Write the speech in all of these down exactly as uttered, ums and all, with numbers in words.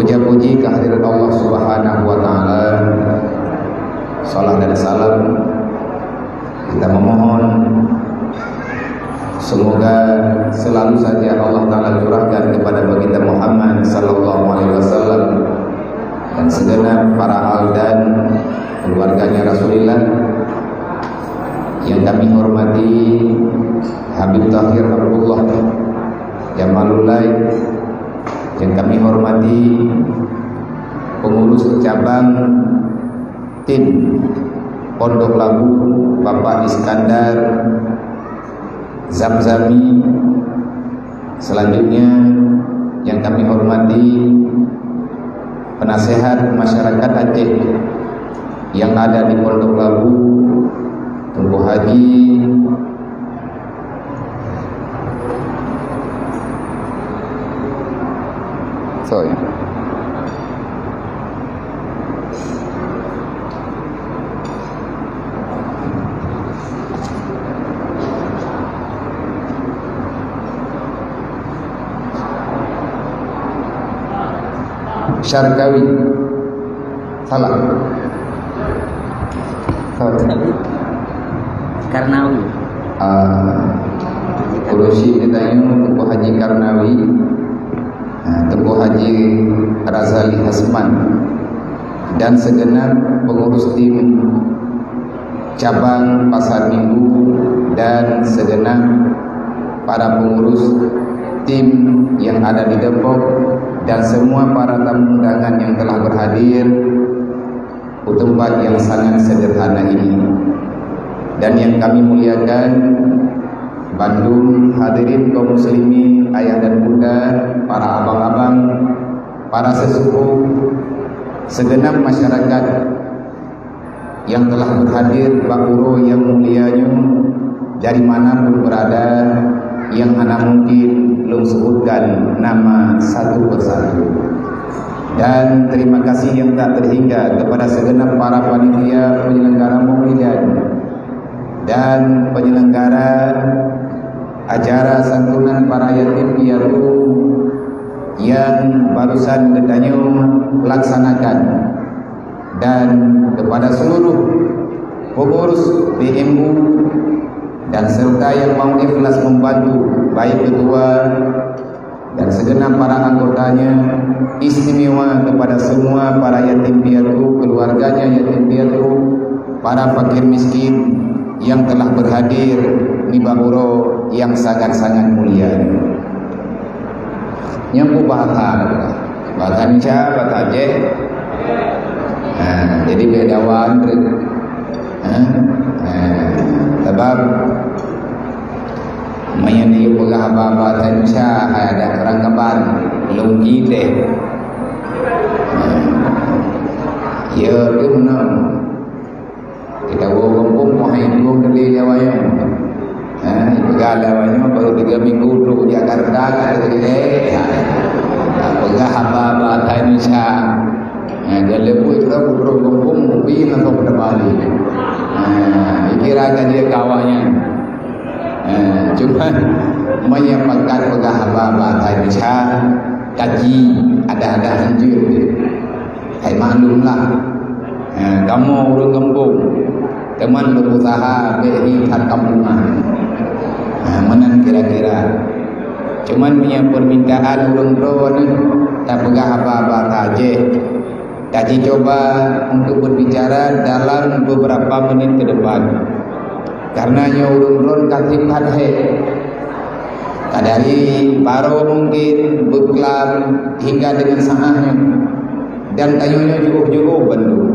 Puja puji kehadirat Allah Subhanahu wa Ta'ala. Salam dan salam kita memohon, semoga selalu saja Allah Ta'ala curahkan kepada baginda Muhammad sallallahu alaihi wasallam dan segenap para al dan keluarganya Rasulullah. Yang kami hormati Habib Tahir Abdullah Jamalullah, yang kami hormati pengurus cabang tim Pondok Labu, Bapak Iskandar Zamzami. Selanjutnya, yang kami hormati penasehat masyarakat Aceh yang ada di Pondok Labu, Teungku Haji, sorry. Syarkawi. Salah. Salah. Karnawi. Ah, Kurusi kita ini Teungku Haji Karnawi. Ah, Teungku Haji Razali Hasman dan segenap pengurus tim cabang Pasar Minggu dan segenap para pengurus tim yang ada di Depok dan semua para tamu undangan yang telah berhadir di tempat yang sangat sederhana ini. Dan yang kami muliakan, bandum hadirin kaum muslimin, ayah dan bunda, para abang-abang, para sesepuh, segenap masyarakat yang telah berhadir bak uroe nyang mulia nyoe dari mana pun berada, yang hana mungkin lôn sebutkan nama satu persatu. Dan terima kasih yang tak terhingga kepada segenap para panitia penyelenggara maulidan dan penyelenggara acara santunan para yatim piatu yang barusan geutanyoe laksanakan, dan kepada seluruh pengurus B M U dan serta yang mau ikhlas membantu, baik ketua dan segenap para anggotanya, istimewa kepada semua para yatim piatu, keluarganya yatim piatu, para fakir miskin yang telah berhadir di bak uroe yang sangat-sangat mulia. Nyoe peue bahasa, bahasa Indonesia, bahasa Aceh. Ha, jadi beda wan tu. Ha? Ha. Sebab meunyoe yue peugah haba-haba tanca hai adat ureueng kaban, lôn jiteh. Ha. Ya, tu meunan. Kita bawa kampung, wahai dua kali Jawa nyoe. Ha, peugah Jawa nyoe baru tiga minggu duduk Jakarta, kan, eh, ha. Peugah haba-haba tanca. Ha, dan leupah itu, butroh kampung, mungkin langsung ke Bali. Ha, kira gaji kawannya. Eh, cuman meunyoe pakat peugah haba-haba hai bisa kaji ada-ada hanjeuet. Hai maklumlah. Eh, kamoe ureueng gampông, teuma lôn usaha bèk hi that kampungan. Eh, meunan kira-kira. Cuman meunyoe permintaan ureueng droeneuh tapeugah haba-haba tajéh, tajicoba untuk berbicara dalam beberapa menit ke depan. Karena nyoe ureueng droen ka sifat hék. Ka dari barô mungkin beuklam hingga dengan saát nyoe. Dan tanyoe nyoe jiôh-jiôh bandum.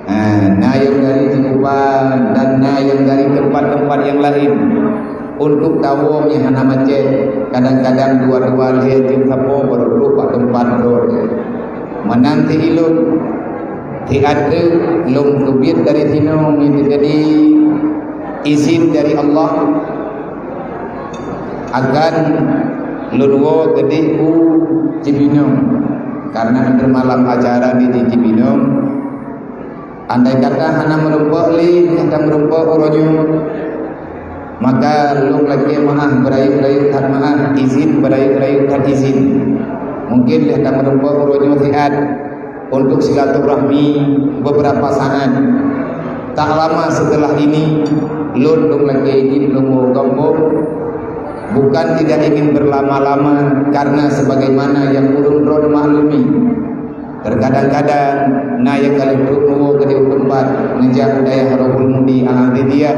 Ha, na nyang dari Cikupa dan na nyang dari tempat-tempat yang lain. Untuk tawoe nyang hana macet, kadang-kadang dua-dua lhèe jeuem sapo baru trôh bak teumpat droe. Meunan cit ilôn, siat teuk lôn teubiet dari sinoe nyan teujadi izin dari Allah, akan lôn woe keudéh u Cibinong, karena malam acara di, di Cibinong. Andai kata hana meurumpok lé, hana meurumpok uroe nyoe, maka lôn lakèe meu'ah beurayeuk-rayeuk that meu'ah, izin beurayeuk-rayeuk that izin. Mungkin lheuh tameurumpok uroe nyoe siat untuk silaturahmi beberapa saat. Tak lama setelah ini, lôn dong lagèe jih lôn woe gampông. Bukan tidak ingin berlama-lama, karena sebagaimana yang ulôn droe maklumi, terkadang-kadang na nyang ka lheuh trok woe keudéh u teumpat, neujak u dayah Rohul Mudi Al-Aridiyah,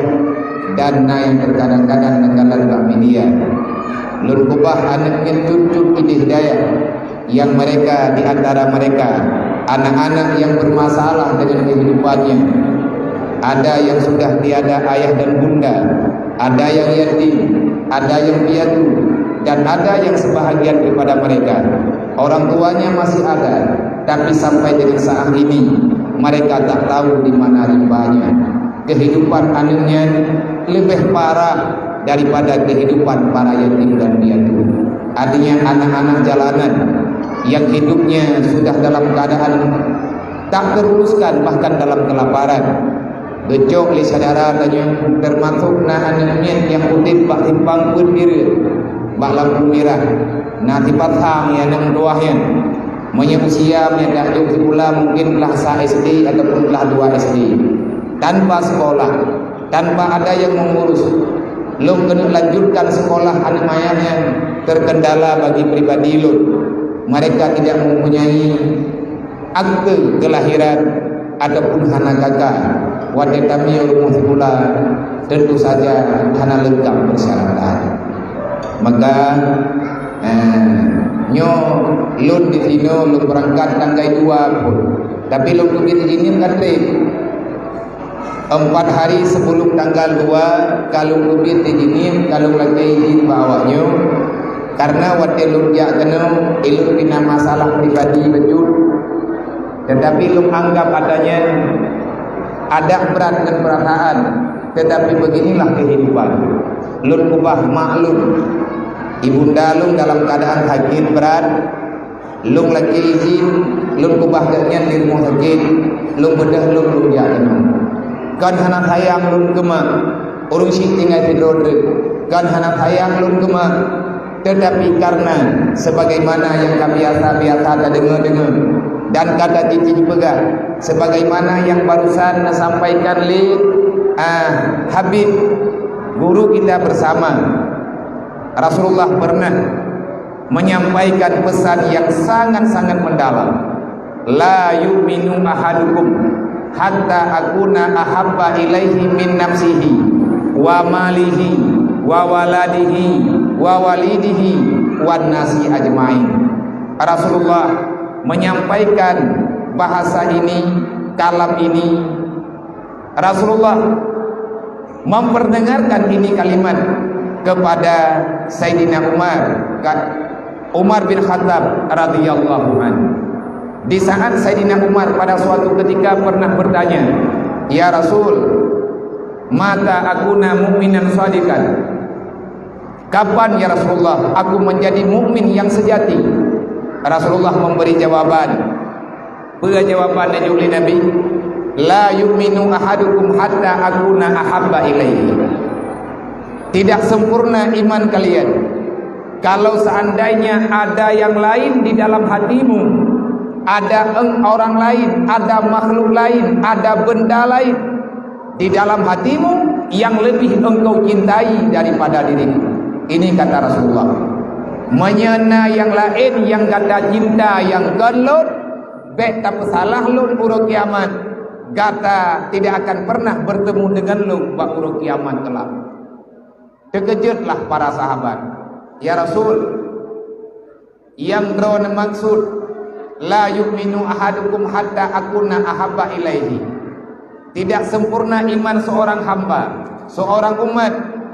dan na nyang terkadang-kadang neukalon bak media. Lôn keubah aneuk nyan cut-cut idéh dayah. Yang mereka, di antara mereka, anak-anak yang bermasalah dengan kehidupannya. Ada yang sudah tiada ayah dan bunda, ada yang yatim, ada yang piatu, dan ada yang sebahagian daripada mereka orang tuanya masih ada, tapi sampai dengan saat ini mereka tak tahu di mana rimbanya. Kehidupan aneuk nyan leubeh parah daripada kehidupan para yatim dan piatu. Artinya anak-anak jalanan yang hidupnya sudah dalam keadaan tak teruruskan, bahkan dalam kelaparan. Geucok lé syedara tanyoe, termasuk na aneuk nyan nyang udeb bak simpang peuet Bireuen, bak lampu mirah. Na sipat sang nyang na meutuah nyan. Meunyoe usia nyan dak jeuet sikula, mungkin blah sa S D ataupun blah dua S D. Tanpa sekolah, tanpa ada yang mengurus. Lôn keuneuk lanjutkan sekolah aneuk manyak nyan terkendala bagi pribadi lôn. Mereka tidak mempunyai akte kelahiran ataupun hana K K. Watèe tamiyueb rumoh sikula, tentu saja hana leungkap persyaratan. Maka, eh, nyoe lôn di sinoe lôn beurangkat tanggai dua pun. Tapi lôn teubiet izinieun ka trép. Empat hari sebelum tanggal dua, ka lôn teubiet izinieun, ka lôn lakèe izin bak awaknyoe. Karena watèe lôn jak keunoe, ulôn pih na masalah pribadi bacut. Tetapi lôn anggap ata nyan adak brat ngon peurasaan, tetapi beginilah kehidupan. Lôn keubah mak lôn, ibunda lôn dalam keadaan sakét brat, lôn lakèe izin, lôn keubah gobnyan di rumoh sakét, lôn beudôh lôn, lôn jak keunoe. Kon hana sayang lôn keu mak, ureueng syiek tinggai sidroe treuk, kon hana sayang lôn keu mak, Tetapi karena sebagaimana yang ka biasa-biasa tadeungoe-deungoe dan ka tajih-jih peugah, sebagaimana yang barusan neusampaikan lé, ah, Habib, guru kita bersama, Rasulullah pernah menyampaikan pesan yang sangat-sangat mendalam. "La yu'minu ahadukum hatta akuna ahabba ilaihi min nafsihi wa malihi wa waladihi wa walidihi wan nasi ajmain." Rasulullah menyampaikan bahasa ini, kalam ini. Rasulullah memperdengarkan ini kalimat kepada Saidina Umar, ka-, Umar bin Khattab radhiyallahu anhu. Di saat Saidina Umar pada suatu ketika pernah bertanya, "Ya Rasul, mata akuna mu'minan shadiqan?" "Kapan, ya Rasulullah, aku menjadi mukmin yang sejati?" Rasulullah memberi jawaban. Peue jawaban nyang geujaweueb lé Nabi? "La yu'minu ahadukum hatta akuna ahabba ilaihi." Tidak sempurna iman kalian kalau seandainya ada yang lain di dalam hatimu, ada eng-, orang lain, ada makhluk lain, ada benda lain di dalam hatimu yang lebih engkau cintai daripada dirimu. Ini kata Rasulullah. Meunyoe na nyang laén nyang gata cinta nyang kon lôn, bék tapeusalah lôn uroe kiamat. Gata tidak akan pernah bertemu dengan lôn bak uroe kiamat kelak. Teukeujotlah para sahabat. "Ya Rasul, nyang droeneuh maksud, 'La yu'minu ahadukum hatta akuna ahabba ilaihi.' Tidak sempurna iman seorang hamba, seorang umat,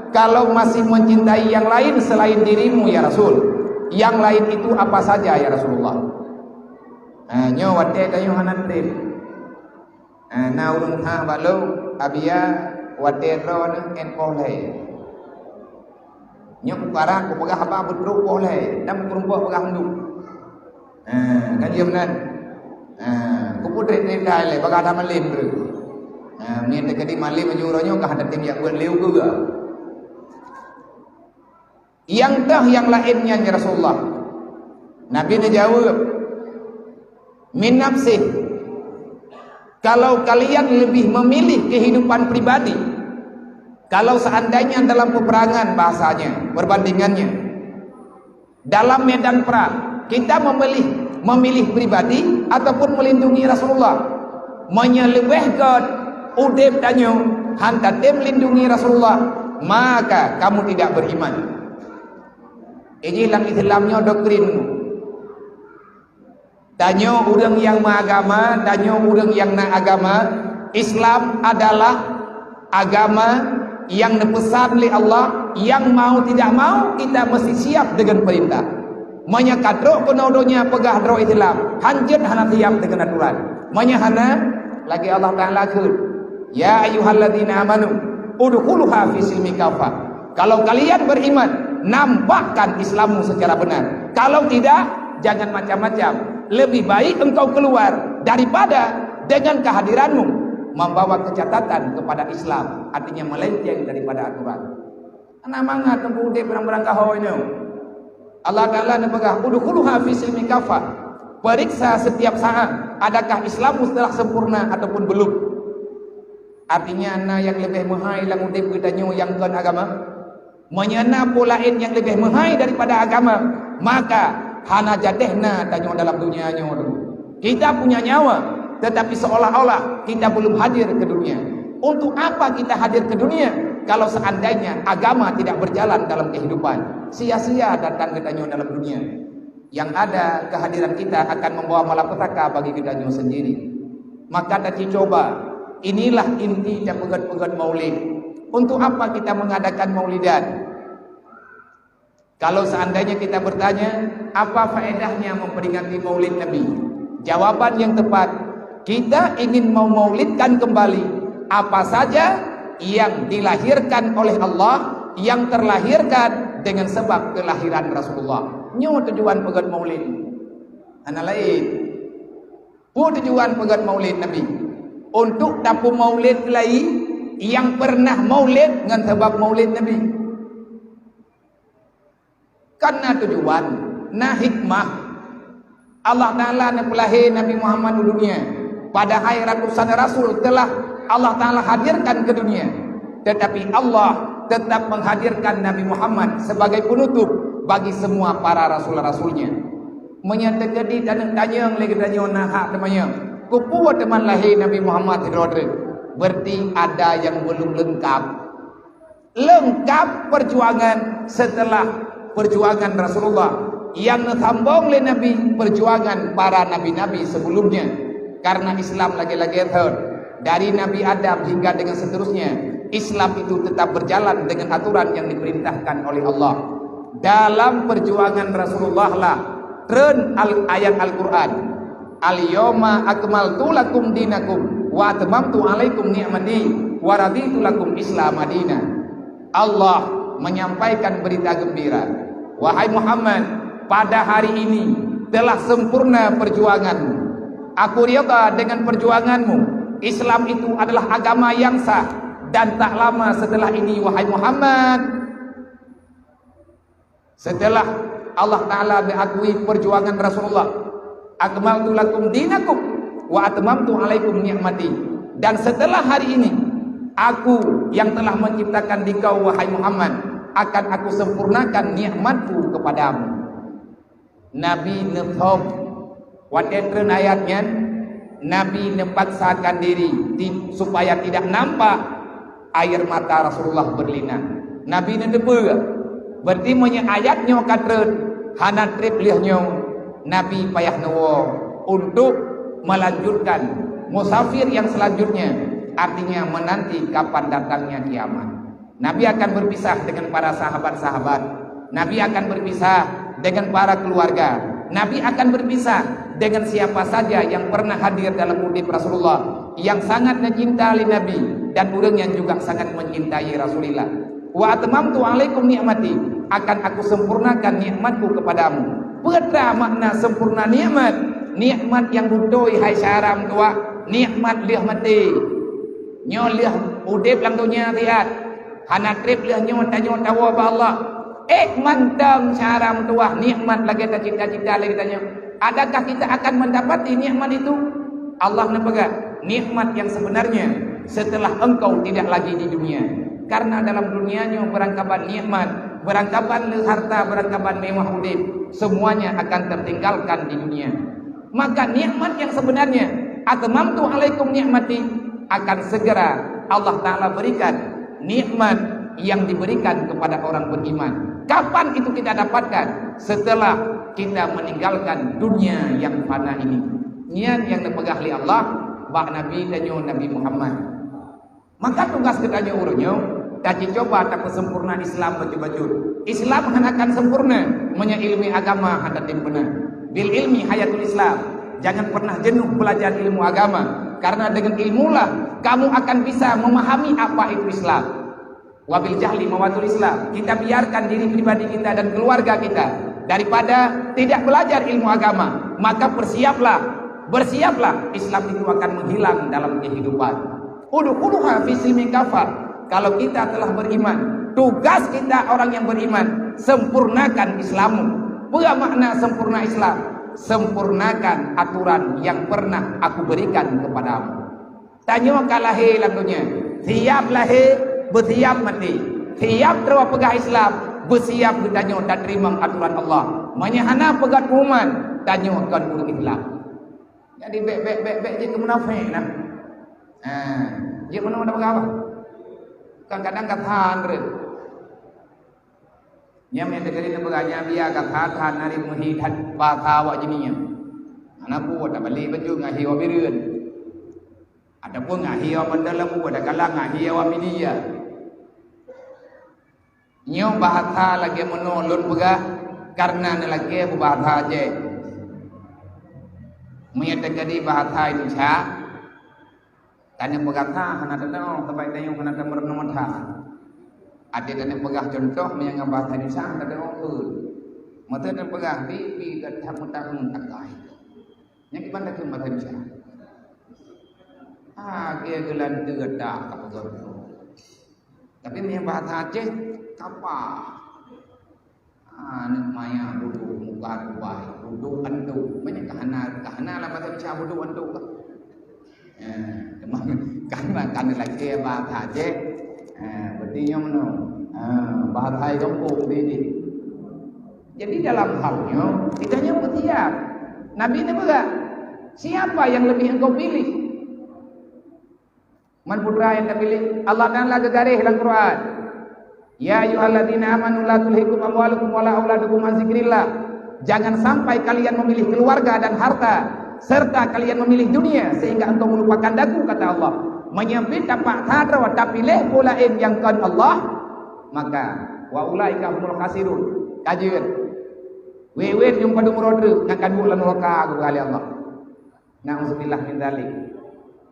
kalau masih mencintai yang lain selain dirimu, ya Rasul. Yang lain itu apa saja, ya Rasulullah?" Ha, nyoe watèe tanyoe hana trép. Ah, na ureueng that bak lôn, Abia, watèe droeneuh ên poh lhèe. Nyoe kukarang kupeugah haba beutrok poh lhèe, dan peurumpok peugah unduk. Ah, kan jeuem nan. Ah, kupeudrét-drét dai lé, bagah that malém droe. Ah, meunyo teukeudi malém aju uroe nyoe ka hana tem jak beuet lé ukeue. Nyang toh nyang laén nyan, ya Rasulullah. Nabi neujaweueb, "Min nafsih, kalau kalian lebih memilih kehidupan pribadi, kalau seandainya dalam peperangan," bahasanya, perbandingannya, dalam medan perang, kita memilih, memilih pribadi ataupun melindungi Rasulullah. Meunyoe leubeh göt udeb tanyoe han tatem lindungi Rasulullah, maka kamu tidak beriman. Ijih lam Islam nyoe doktrin. Tanyoe ureuëng nyang meuagama, tanyoe ureuëng nyang na agama, Islam adalah agama nyang neupeusan lé Allah, nyang mau tidak mau kita mesti siap dengan perintah. Meunyoe ka trok keunoe donya peugah droe Islam, hanjeuet hana siap dengan aturan. Meunyoe hana, lagée Allah Taala kheun, "Ya ayyuhalladzina amanu, udkhuluha fi silmi kafah." Kalau kalian beriman, nampakkan Islammu secara benar. Kalau tidak, jangan macam-macam. Lebih baik engkau keluar daripada dengan kehadiranmu membawa kecatatan kepada Islam, artinya melenceng daripada aturan. Hana mangat teungku udeb barang-barang gahoe nyoe. Allah Taala neupeugah, "Udkhuluha fi silmi kafah." Periksa setiap saat, adakah Islammu telah sempurna ataupun belum? Artinya, na nyang leubeh meuhai lam udeb geutanyoe nyang kon agama? Meunyoe na peue laén nyang leubeh meuhai daripada agama, maka hana jadeh na tanyoe dalam dunia nyoe. Kita punya nyawa, tetapi seolah-olah kita belum hadir ke dunia. Untuk apa kita hadir ke dunia kalau seandainya agama tidak berjalan dalam kehidupan? Sia-sia datang geutanyoe dalam dunia. Yang ada, kehadiran kita akan membawa malapetaka bagi geutanyoe sendiri. Maka taci coba, inilah inti dan peugét-peugét maulid. Untuk apa kita mengadakan maulidan? Kalau seandainya kita bertanya, apa faedahnya memperingati Maulid Nabi? Jawaban yang tepat, kita ingin memaulidkan kembali apa saja yang dilahirkan oleh Allah, yang terlahirkan dengan sebab kelahiran Rasulullah. Nyoe tujuan peugét Maulid. Hana laén. Peue tujuan peugét Maulid Nabi? Untuk tapeumaulid lagi yang pernah maulid ngon sabab Maulid Nabi. Kan na tujuan, na hikmah. Allah Taala neupeulahé Nabi Muhammad u dunia, padahai ratusan rasul telah Allah Taala hadirkan ke dunia, tetapi Allah tetap menghadirkan Nabi Muhammad sebagai penutup bagi semua para rasul-rasul-Nya. Meunyoe teukeudi taneuk tanyong lé geutanyoe na hak teumanyong, keupeue teuma lahé Nabi Muhammad sidroe treuk? Berarti ada nyang belum lengkap. Lengkap perjuangan setelah perjuangan Rasulullah nyang neusambong lé Nabi perjuangan para nabi-nabi sebelumnya. Karena Islam lagée-lagée thon, dari Nabi Adam hingga dengan seterusnya, Islam itu tetap berjalan dengan aturan yang diperintahkan oleh Allah. Dalam perjuangan Rasulullah lah treun al-, ayat Al-Quran, "Al-yawma akmaltu lakum dinakum wa atmamtu alaikum ni'mati wa raditu lakum Islam dina." Allah menyampaikan berita gembira, "Wahai Muhammad, pada hari ini telah sempurna perjuanganmu. Aku rida dengan perjuanganmu. Islam itu adalah agama yang sah, dan tak lama setelah ini, wahai Muhammad," setelah Allah Taala mengakui perjuangan Rasulullah, "Akmaltu lakum dinakum wa atmamtu alaikum ni'mati." Dan setelah hari ini, Aku yang telah menciptakan dikau, wahai Muhammad, akan Aku sempurnakan nikmat-Ku kepadamu. Nabi neuthom. Watée treun ayat nyan, Nabi neupaksakan diri ti-, supaya tidak nampak air mata Rasulullah berlinang. Nabi neuteupeue. Berarti meunyoe ayat nyoe ka treun, hana treb lheueh nyoe, Nabi payah neuwoe untuk melanjutkan musafir yang selanjutnya, artinya menanti kapan datangnya kiamat. Nabi akan berpisah dengan para sahabat-sahabat. Nabi akan berpisah dengan para keluarga. Nabi akan berpisah dengan siapa saja yang pernah hadir dalam udeb Rasulullah, yang sangat mencintai Nabi, dan ureuëng yang juga sangat mencintai Rasulullah. "Wa atmamtu alaikum ni'mati," akan Aku sempurnakan nikmat-Ku kepadamu. Peue treuk makna sempurna nikmat? Nikmat nyang beutôi hai syara meutuah, nikmat lheueh maté. Nyoe lheueh udeb lam donya siat, hana treb lheueh nyoe tanyoe tawoe bak Allah. Ék mantong cara meutuwah nikmat lagée tacita-cita lé geutanyoe. Adakah kita akan mendapati nikmat itu? Allah neupeugah, nikmat yang sebenarnya setelah engkau tidak lagi di dunia. Karena dalam dunia nyoe beurangkaban nikmat, beurangkaban le harta, beurangkaban mewah udeb, semuanya akan tertinggalkan di dunia. Maka nikmat yang sebenarnya, atmamtu alaikum nikmati, akan segera Allah Ta'ala berikan nikmat yang diberikan kepada orang beriman. Kapan itu kita dapatkan? Setelah kita meninggalkan dunia yang fana ini. Nyan nyang neupeugah lé Allah bak Nabi tanyoe, Nabi Muhammad. Maka tugas geutanyoe uroe nyoe, tajicoba tapeusempurna Islam bacut-bacut. Islam hana akan sempurna meunyoe ileumé agama hana tatem beuna. Bil ilmi hayatul Islam. Jangan pernah jenuh belajar ilmu agama, karena dengan ilmulah kamu akan bisa memahami apa itu Islam. Wabil jahli mawatul Islam. Kita biarkan diri pribadi kita dan keluarga kita daripada tidak belajar ilmu agama, maka persiaplah, bersiaplah, Islam itu akan menghilang dalam kehidupan. Udkhuluha fi silmi kafah. Kalau kita telah beriman, tugas kita orang yang beriman, sempurnakan Islammu. Apa makna sempurna Islam? Sempurnakan aturan yang pernah aku berikan kepadamu. Tanyoe ka lahé lam donya, siap lahé, beusiap maté. Siap droe peugah Islam, beusiap geutanyoe tateurimong aturan Allah. Meunyoe hana peugah pengumuman, tanyoe kon ureuëng Islam. Jadi bék, bék, bék, bék jeuet keu munafék nah. Ha, jeuet meunoe na peugah apa? Kadang-kadang ka that reuet. Nyang meunan teuka di neubeuga nyan biasa that-that na ri meuhi that bahasa awak jih nyan. Hana buet tabalek bacut ngahi awak Bireuen. Ataupun ngahi awak Mandala buet, kadang-kadang ngahi awak Media. Nyoe bahasa lagée meunoe lôn peugah, kareuna neulakée beubahasa Aceh. Meunyoe teuka di bahasa Indonesia, taneuk peugah that hana teudeungoe, sabab tanyoe hana tameurunoe that. Até taneuk peugah cuntoh, meunyoe ngon bahasa Indonesia hana teudeungoe kheun. Meuteun taneuk peugah, "Bi, bi, gata meutahun takai." Nyan kiban takheun bahasa Indonesia. Ah, keu geulanteue that ka peugah. Tapi meunyoe bahasa Aceh, kapa. Aneuk maya bodoh muka tubai, bodoh antu. Banyak kahana, kahana lah bahasa Indonesia bodoh antu ka. Eh, teuma karena, karena lagi bahasa Aceh. Eh, berarti nyoe meunoe. Eh, bahasa gampông tadi. Jadi dalam hal nyoe, kita nyoe bersiap. Nabi ni peugah, "Siapa yang lebih engkau pilih?" Man putra nyang tapiléh, Allah Taala geugaréh lam Quran, "Ya ayyuhalladzina amanu la tulhikum amwalukum wala auladukum an zikrillah." Jangan sampai kalian memilih keluarga dan harta, serta kalian memilih dunia sehingga engkau melupakan daku, kata Allah. Meunyoe tapak that droe tapiléh peue laén nyang kon Allah, maka wa ulaika humul khasirun. Ka jeuet. Wét-wét nyang padum uroe treuk nyang ka duek lam nuraka, geupeugah lé Allah. Na'udzubillah min dzalik.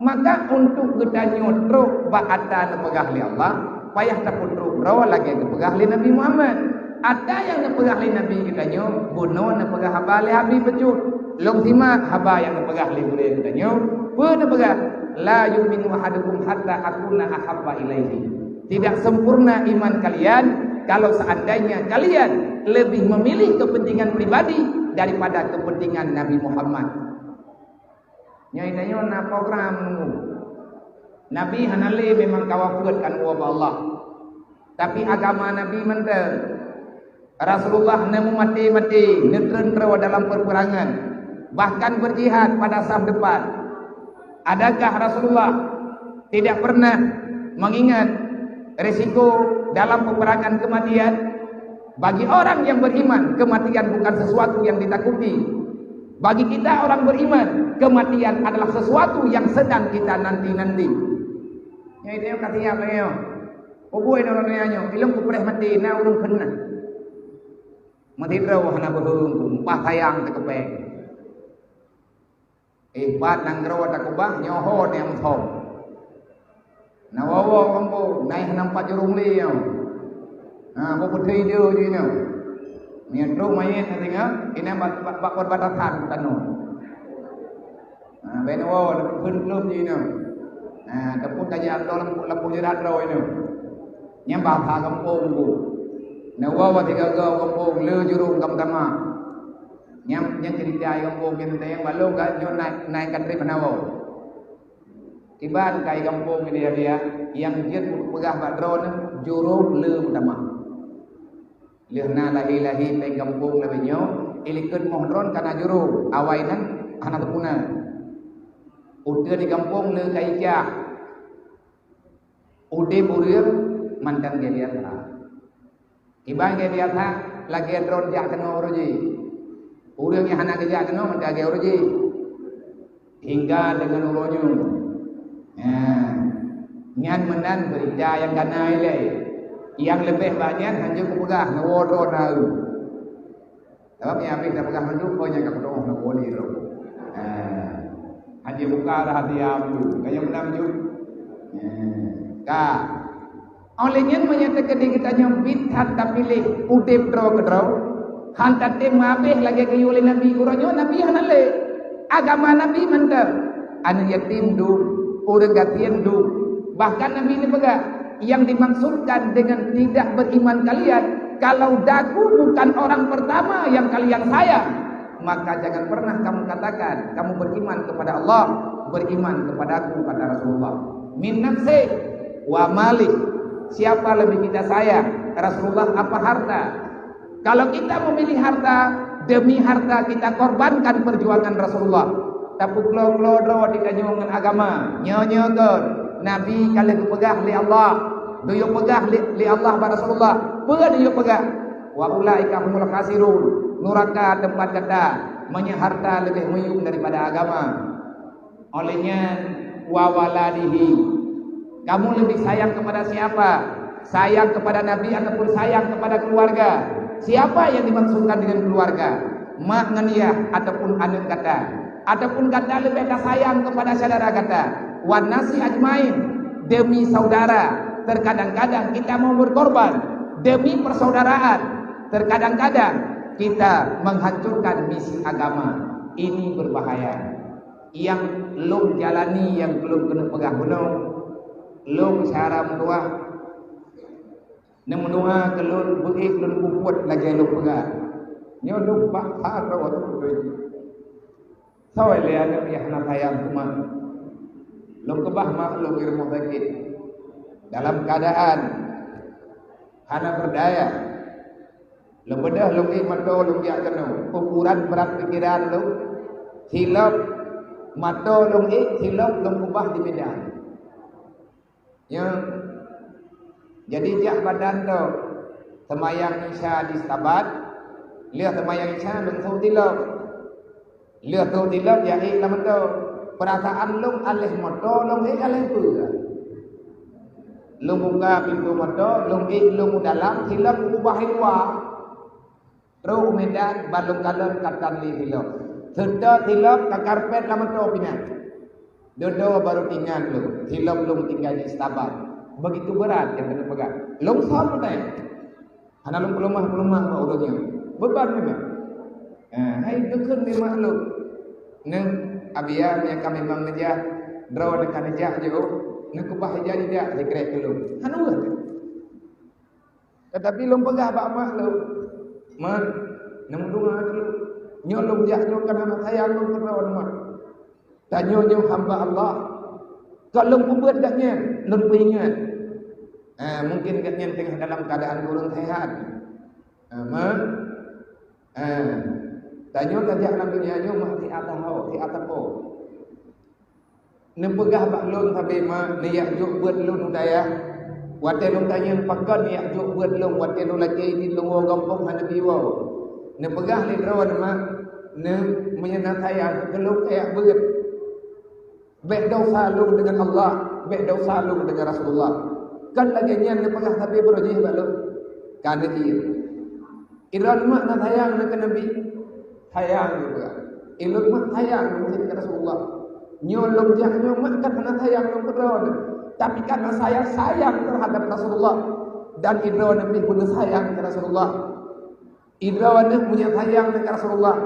Maka untuk geutanyoe trok bak ata neupeugah lé Allah, payah tapeutrok droe lagée geupeugah lé Nabi Muhammad. Ata nyang neupeugah lé Nabi geutanyoe, bunoe neupeugah haba lé Habib bacut. Lôn simak haba nyang neupeugah lé gurée geutanyoe. Peue neupeugah? "La yu'minu ahadukum hatta akuna ahabba ilaihi." Tidak sempurna iman kalian kalau seandainya kalian lebih memilih kepentingan pribadi daripada kepentingan Nabi Muhammad. Nyoe tanyoe na program nunggu. Nabi hana lé memang ka wafeuet kan woe bak Allah. Tapi agama Nabi mantong. Rasulullah neumumaté-maté, neutreun-treun dalam peperangan, bahkan berjihad pada saf depan. Adakah Rasulullah tidak pernah mengingat risiko dalam peperangan kematian? Bagi orang yang beriman, kematian bukan sesuatu yang ditakuti. Bagi kita orang beriman, kematian adalah sesuatu yang sedang kita nanti-nanti. Nyoe itu yang kata yang nyoe. Ubui nyoe nyoe nyoe, ilong kupreh mati, na ureuëng pernah. Mati droe hana beuheueng, umpah sayang teukeupeng. Eh, pat nanggroe takubah, nyoe ho nyang meuthom. Na woe-woe kampung, na hana pat jurong lé nyoe. Ha, bak putri dia je nyoe. Nyan trok mayét na tinggai, kena bak, bak, bak perbatasan tanoh. Ha, bak nyoe woe, na pun belum je nyoe. Ha, teupeue ka jak lam, lam pujeurat droe nyoe. Nyan bahasa kampung tu. Neuwoe sigoe-goe gampông le jurông ka meutamah. Nyang, nyang ceurita gampông nyan teuntèe balong ka nyoe naik, naik ka trép hana woe. Kiban kai gampông nyan dia-dia, nyang jeuet peugah bak droeneuh jurông le meutamah. Lheueh na lahé-lahé péng gampông lagèe nyoe, ilikot moh droeneuh ka na jurông, awai nan hana teupuna. Uteuen di gampông le ka icah. Udép ureueng mantong lagèe biasa. Kiban lagèe biasa, lagèe droeneuh jak keunoe uroe jih. Ureueng nyang hana geujak keunoe mantong lagèe uroe jih. Hingga deungon uroe nyoe. Nah, nyan meunan beurita nyang ka na ilèe. Nyang leubeh bak nyan hanjeuet kupeugah, neuwoe droe na eu. Sabab nyang habéh tapeugah mandum, oh, nyang ka peutu'oh na boleh lom. Ha. Hana buka rahsia mandum. Ka nyang meunan jeuet. Ha. Ka. Óh lheueh nyan, meunyoe teukeudi geutanyoe bit that tapiléh udép droe keudroe, han tatem meuhabéh lagèe geuyue lé Nabi uroe nyoe, Nabi hana lé. Agama Nabi mantong. Aneuk yatim dum, ureueng gasien dum. Bahkan Nabi neupeugah, yang dimaksudkan dengan tidak beriman kalian, kalau daku bukan orang pertama yang kalian sayang, maka jangan pernah kamu katakan kamu beriman kepada Allah, beriman kepada aku, kata Rasulullah. Min nafsi wa mali. Siapa lebih kita sayang, Rasulullah apa harta? Kalau kita memilih harta, demi harta kita korbankan perjuangan Rasulullah. Tapeuklo-klo droe di tanyoe ngon agama. Nyoe-nyoe kon, Nabi ka lheueh geupeugah lé Allah. Geuyue peugah lé, lé Allah bak Rasulullah. Peue geuyue peugah? "Wa ulaika humul khasirun." Nuraka teumpat gata, meunyoe harta leubeh meuyuem daripada agama. Oleh nyan, "Wa waladihi." Kamu lebih sayang kepada siapa? Sayang kepada Nabi ataupun sayang kepada keluarga? Siapa yang dimaksudkan dengan keluarga? Mak ngon yah ataupun aneuk gata? Ataupun gata leubeh ka sayang kepada syedara gata? "Wan nasi ajmain." Demi saudara, terkadang-kadang kita mau berkorban. Demi persaudaraan, terkadang-kadang kita menghancurkan misi agama. Ini berbahaya. Nyang lôn jalani nyang lôn keuneuk peugah bunoe, lôn syedara meutuwah, neumeudoa keu lôn beuék lôn peubuet lagèe lôn peugah. Nyoe lôn bak that droe teupeue. Soe lé aneuk nyang hana sayang keu mak? Lôn keubah mak lôn di rumoh sakét dalam keuadaan hana beurdaya. Lôn beudôh lôn ék moto lôn jak keunoe. Ukuran brat pikeran lôn, silop moto lôn ék, silop lôn keubah di Medan. Ya. Jadi jak badan tu seumayang Isya di Stabat, lheueh seumayang Isya lôn sôk silop. Lheueh sôk silop jak ék lam moto. Peurasaan lôn aléh moto lôn ék aléh peue. Lôn buka pintoe moto, lôn ék lôn u dalam, silop lôn keubah di luwa. Trok u Medan, ban lôn kalon ka tan lé silop. Seutôt silop ka karpet lam moto pinah. Dudoe baru teuingat lôn, silop lôn tinggai di Stabat. Begitu beurat nyang keuneuk peugah. Lôn sôk lôn tanyong. Hana lôn peuleumah-peuleumah bak ulôn nyoe. Beuban memang. Eh, hai geukheun lé mak lôn. Neu, Abiya, meunyo ka memang neujak, droe ka neujak jih, neukeubah ija-ija sikrek keu lôn. Hana ureueng. Teutapi lôn peugah bak mak lôn, "Mak, neumeudoa keu lôn. Nyoe lôn jak nyoe kan hana sayang lôn keudroe, Mak. Tanyoe nyoe hamba Allah. Ka lôn peubuet gobnyan, lôn peuingat." Ah, mungkin gobnyan teungoh dalam keuadaan kurang sehat. Ah, Mak, ah, tanyoe tajak lam donya nyoe, Mak, siat taho, siat tapo. Neupeugah bak lôn sabe, Mak, neujak jok beuet lôn u dayah. Watèe lôn tanyong pakon neujak jok beuet lôn, watèe lôn lakèe idin lôn woe gampông hana neubi woe. Neupeugah lé droeneuh, Mak, neu, meunyo na sayang keu lôn kajak beuet. Bèk desya lôn deungon Allah, bèk desya lôn deungon Rasulullah. Kan lagèe nyan neupeugah sabe baroe jih bak lôn. Ka neuieng. Droeneuh mak na sayang neuh keu Nabi? Sayang juga. Ulôn mak sayang neuh keu Rasulullah. Nyoe lôn jak nyoe mak kan hana sayang lôn keu droeneuh. Tapi karena saya sayang terhadap Rasulullah. Dan droeneuh pih beuna sayang keu Rasulullah. Droeneuh meunyo sayang keu Rasulullah,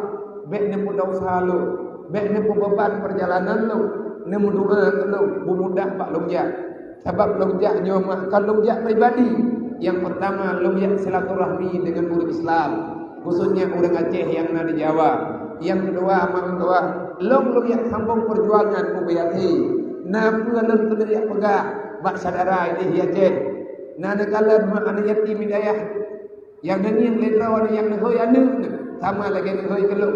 bèk neupeudosa lôn, bèk neupeubeban peurjalanan lôn, neumeudoa keu lôn, beumudah bak lôn jak. Sabab lôn jak nyoe mak kon lôn jak pribadi. Nyang peurtama, lôn jak silaturahmi deungon ureuëng Islam, khususnya ureuëng Aceh nyang na di Jawa. Nyang keudua, mak meutuah, lôn, lôn jak sambông peujuangan ubé até. Na peue lôn keuneuk jak peugah bak syedara idéh di Aceh? Na neukalon mak aneuk yatim di dayah nyang neungieng lé droe nyang neuhôi aneuk, sama lagée neuhôi keu lôn.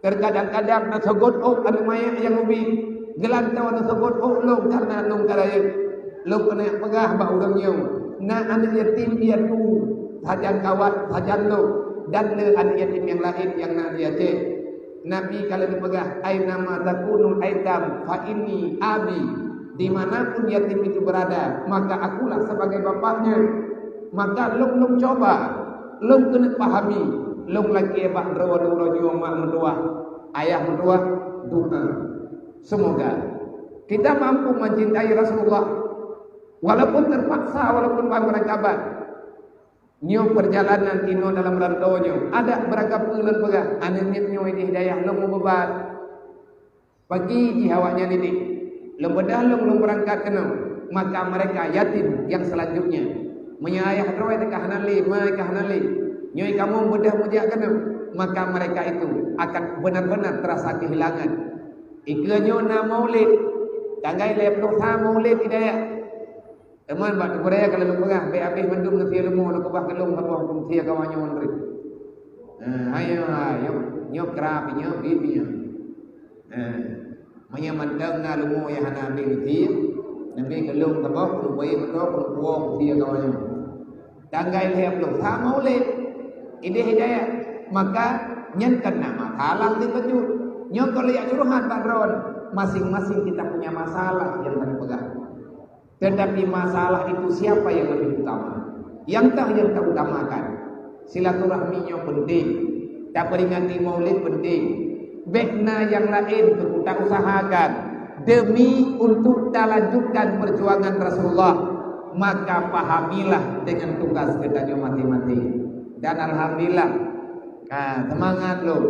Teukadang-kadang na seugot ôk aneuk manyak nyang ubit, geulantoe na seugot ôk lôn kareuna lôn ka rayeuk. Lôn keuneuk peugah bak ureuëng nyoe, na aneuk yatim di Aceh, sajan kawat, sajan lôn, dan le aneuk yatim nyang laén nyang na di Aceh. Nabi ka lheueh geupeugah, "Aina ma takunu aitam fa inni abi." Di mana pun yatim itu berada, maka akulah sebagai bapaknya. Maka lôn, lôn cuba, lôn keuneuk pahami, lôn lakée bak droe-droe nyoe mak meutuah, ayah meutuah, doa. Semoga kita mampu mencintai Rasulullah, walaupun terpaksa, walaupun bangun rangkaban. Nyoe peurjalanan inoe dalam rantô nyoe, adak beurangkapeue lôn peugah, aneuk miet nyoe di hidayah lôn meubeubat. Bagi jih awaknyan idéh, lôn beudôh lôn, lôn beurangkat keunoe, maka mereka yatim yang selanjutnya. Meunyoe ayah droe teuka hana lé, ma ka hana lé, nyoe kamoe beudôh meujak keunoe, maka mereka itu akan benar-benar terasa kehilangan. Ikeue nyoe na maulid, tanggai lhée ploh sa maulid hidayah. Teuma bak teugurée ka lôn peugah, bék habéh mandum neusie leumo lôn keubah keu lôn saboh keusie kawan nyoe nyoe. Eh, ayo, ayo, nyoe kra pih nyoe, pih pih nyoe. Eh, meunyoe mantong na leumo nyang hana habéh neusie, neubi keu lôn saboh, keuneuk bayeue meutoe, keuneuk puwoe keusie kawan nyoe. Tanggai lhée ploh sa maulid, idéh hidayah, maka nyan ka na masalah di keujeuet. Nyoe ka lheueh jak curhat bak droen, masing-masing kita punya masalah nyang ka neupeugah. Tetapi masalah itu siapa yang lebih utama? Nyang kah nyang ta utamakan? Silaturahmi nyoe penting. Taperingati maulid penting. Bék na nyang laén keu ta usahakan demi untuk talanjutkan perjuangan Rasulullah. Maka pahamilah dengan tugas geutanyoe maté-maté. Dan alhamdulillah, ha, seumangat lom.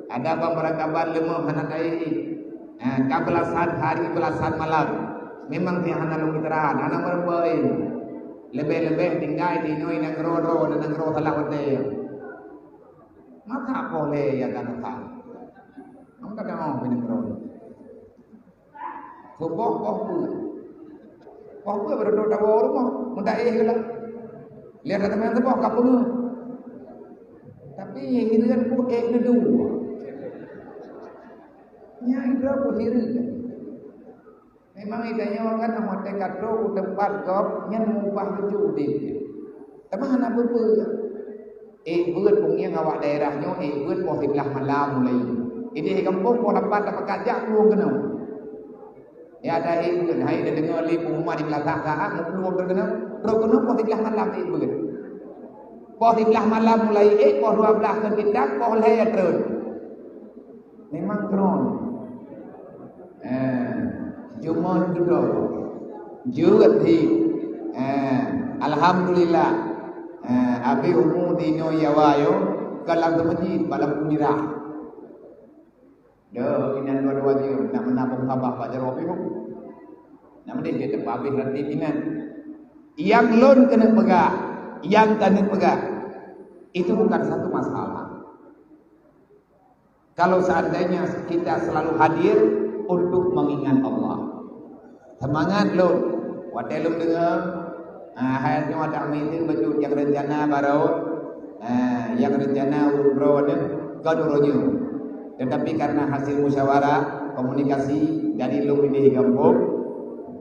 Ada beberapa kaban leumoh hana tahi. Eh, ka beulasan hari beulasan malam, memang pih hana lôn istirahat, hana meurumpok. Leubeh-leubeh tinggai di nyoe nanggroe droe, nanggroe salah watée. Mata poh lé ya ka neuka. Nang ka teumoh di nanggroe. Suboh poh peuet. Poh peuet baru tawoe rumoh, meuda éh geulah. Lihat ada teman suboh ka peungeuh. Tapi hireuen pun éh neudua. Nyan droe pun hireuen. Memang geutanyoe kan watée ka trok u teumpat gob nyan meubah laju udeb. Teuma hana peue-peue. Éh beuet, peungieng awak daerah nyoe, éh beuet poh siblaih malam mulai. Idéh gampông poh lapan tapakat jak plueng keunoe. Ya ada éh beuet, hai tadeungoe lé pengumuman di Meulasan saát, meuplueng keunoe, trok keunoe poh siblaih malam éh beuet. Poh siblaih malam mulai éh, poh dua blaih kon kitab, poh lhée trön. Memang kron. Eh, cuma dudoe. Jeuet hi. Eh, alhamdulillah. Eh, abi umu di nyoe Jawa yo, ka lam teumeuji, bak lam peunirah. Dah, inan dua-dua jeuet, nak meunabong sabah bak jaroe pih. Nak meudeh jeuet teupabeh roti inan. Yang lôn keuneuk peugah, yang keuneuk peugah, itu bukan satu masalah. Kalau seandainya kita selalu hadir untuk mengingat Allah. Semangat lôn. Watée lôn deungoe, ah, hai nyoe adak meuideung beutôi nyang rencana baroe, ah, nyang rencana ureuëng droe nyoe kon uroe nyoe. Tetapi karena hasil musyawarah, komunikasi dari lôn ini gampông,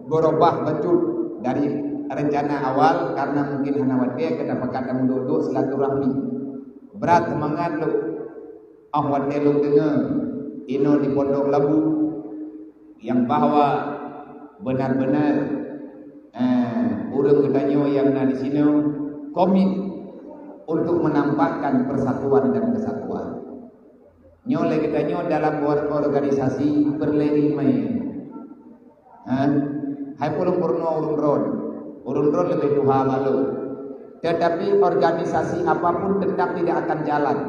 berubah beutôi dari rencana awal karena mungkin hana watée keu tapakat dan duduk silaturahmi. Brat seumangat lôn. Óh watée lôn deungoe inoe di Pondok Labu, nyang bahwa benar-benar, eh, ureuëng geutanyoe nyang na di sinoe komit untuk menampakkan persatuan dan kesatuan. Nyoe lé geutanyoe dalam or-, organisasi peureulée ileumèe. Hah? Hai peurunoe ureuëng droen. Ureuëng droen leubeh tuha bak lôn. Tetapi organisasi apapun tetap tidak akan jalan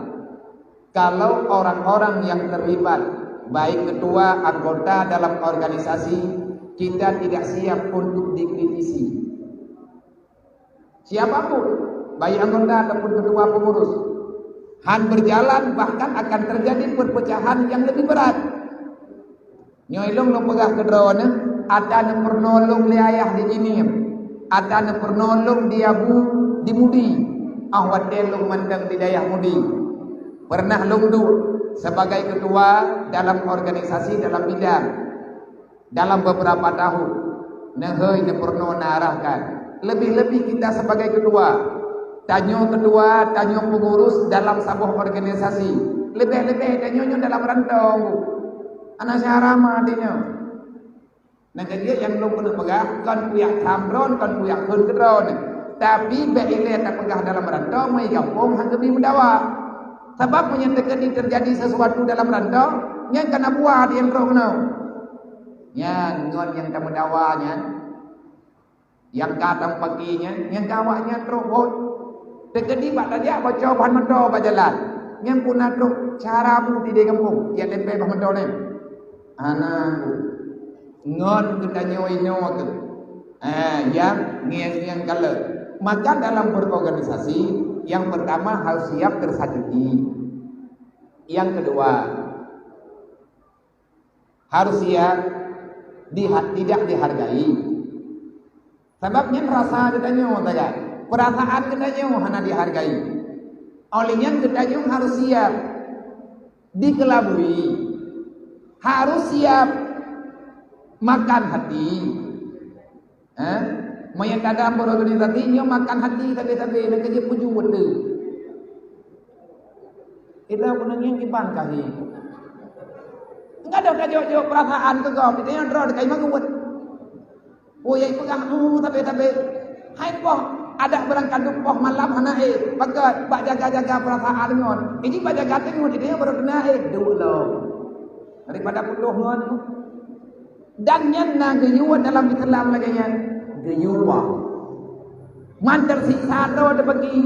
kalau orang-orang yang terlibat, baik ketua, anggota dalam organisasi, kita tidak siap untuk dikritisi. Siapa pun, baik anggota ataupun ketua pengurus, han berjalan, bahkan akan terjadi perpecahan yang lebih berat. Nyoe lôn lôn peugah keudroe neuh, ata neupeurunoe lôn lé ayah di Jeunieb, ata neupeurunoe lôn di Abu di Mudi, óh watée lôn mandang di dayah Mudi. Pernah lôn duek sebagai ketua dalam organisasi dalam bidang dalam beberapa tahun. Neuhôi neupeurunoe neuarahkan. Lebih-lebih kita sebagai ketua. Tanyoe ketua, tanyoe pengurus dalam saboh organisasi. Lebih-lebih tanyoe nyoe dalam rantau. Hana syara ma tanyoe. Nyang keu jeuet nyang lôn keuneuk peugah, kon kuyak tham droen, kon kuyak kheun keu droen. Tapi bék ilée tapeugah dalam rantau, meugampông han geubri meudawa. Sabab meunyoe teukeudi teujadi sesuatu dalam rantau, nyan kana buah di droe keunoe. Nyan ngon nyang tameudawa nyan, nyang ka tampaki nyan, nyang ka awaknyan trok phon. Teukeudi bak tajak baco ban meuto bak jalan, nyan puna trok cara bu di gampông, jak lempeng ban meuto nyan. Hana, ngon geutanyoe inoe keuh. Ah, nyang ngieng-ngieng kalon. Maka dalam berorganisasi, yang pertama harus siap tersakiti. Yang kedua, harus siap diha-, tidak dihargai. Sabab nyan rasa geutanyoe sagai. Perasaan geutanyoe hana dihargai. Oleh nyan geutanyoe harus siap dikelabui. Harus siap makan hati. Eh? Meunyoe tada berorganisasi, nyoe makan hati sabe-sabe, nak keu jeuet pujuh beutôi. Ila pun ngieng kiban kali. Enggak ada kajok-jok perasaan keu gob, kita yang droe dekai mangut. Oh, ya pegang, uh, tabe-tabe. Hai poh, ada barang kandung poh malam hana eh. Bak, bak jaga-jaga perasaan ngon. Ini bak jaga tengok, ini yang baru kena eh. Dua lo. Daripada putih ngon. Dan nyan na geuyue dalam Islam lagée nyan. Geuyue. Man teusiksa droe teubagi,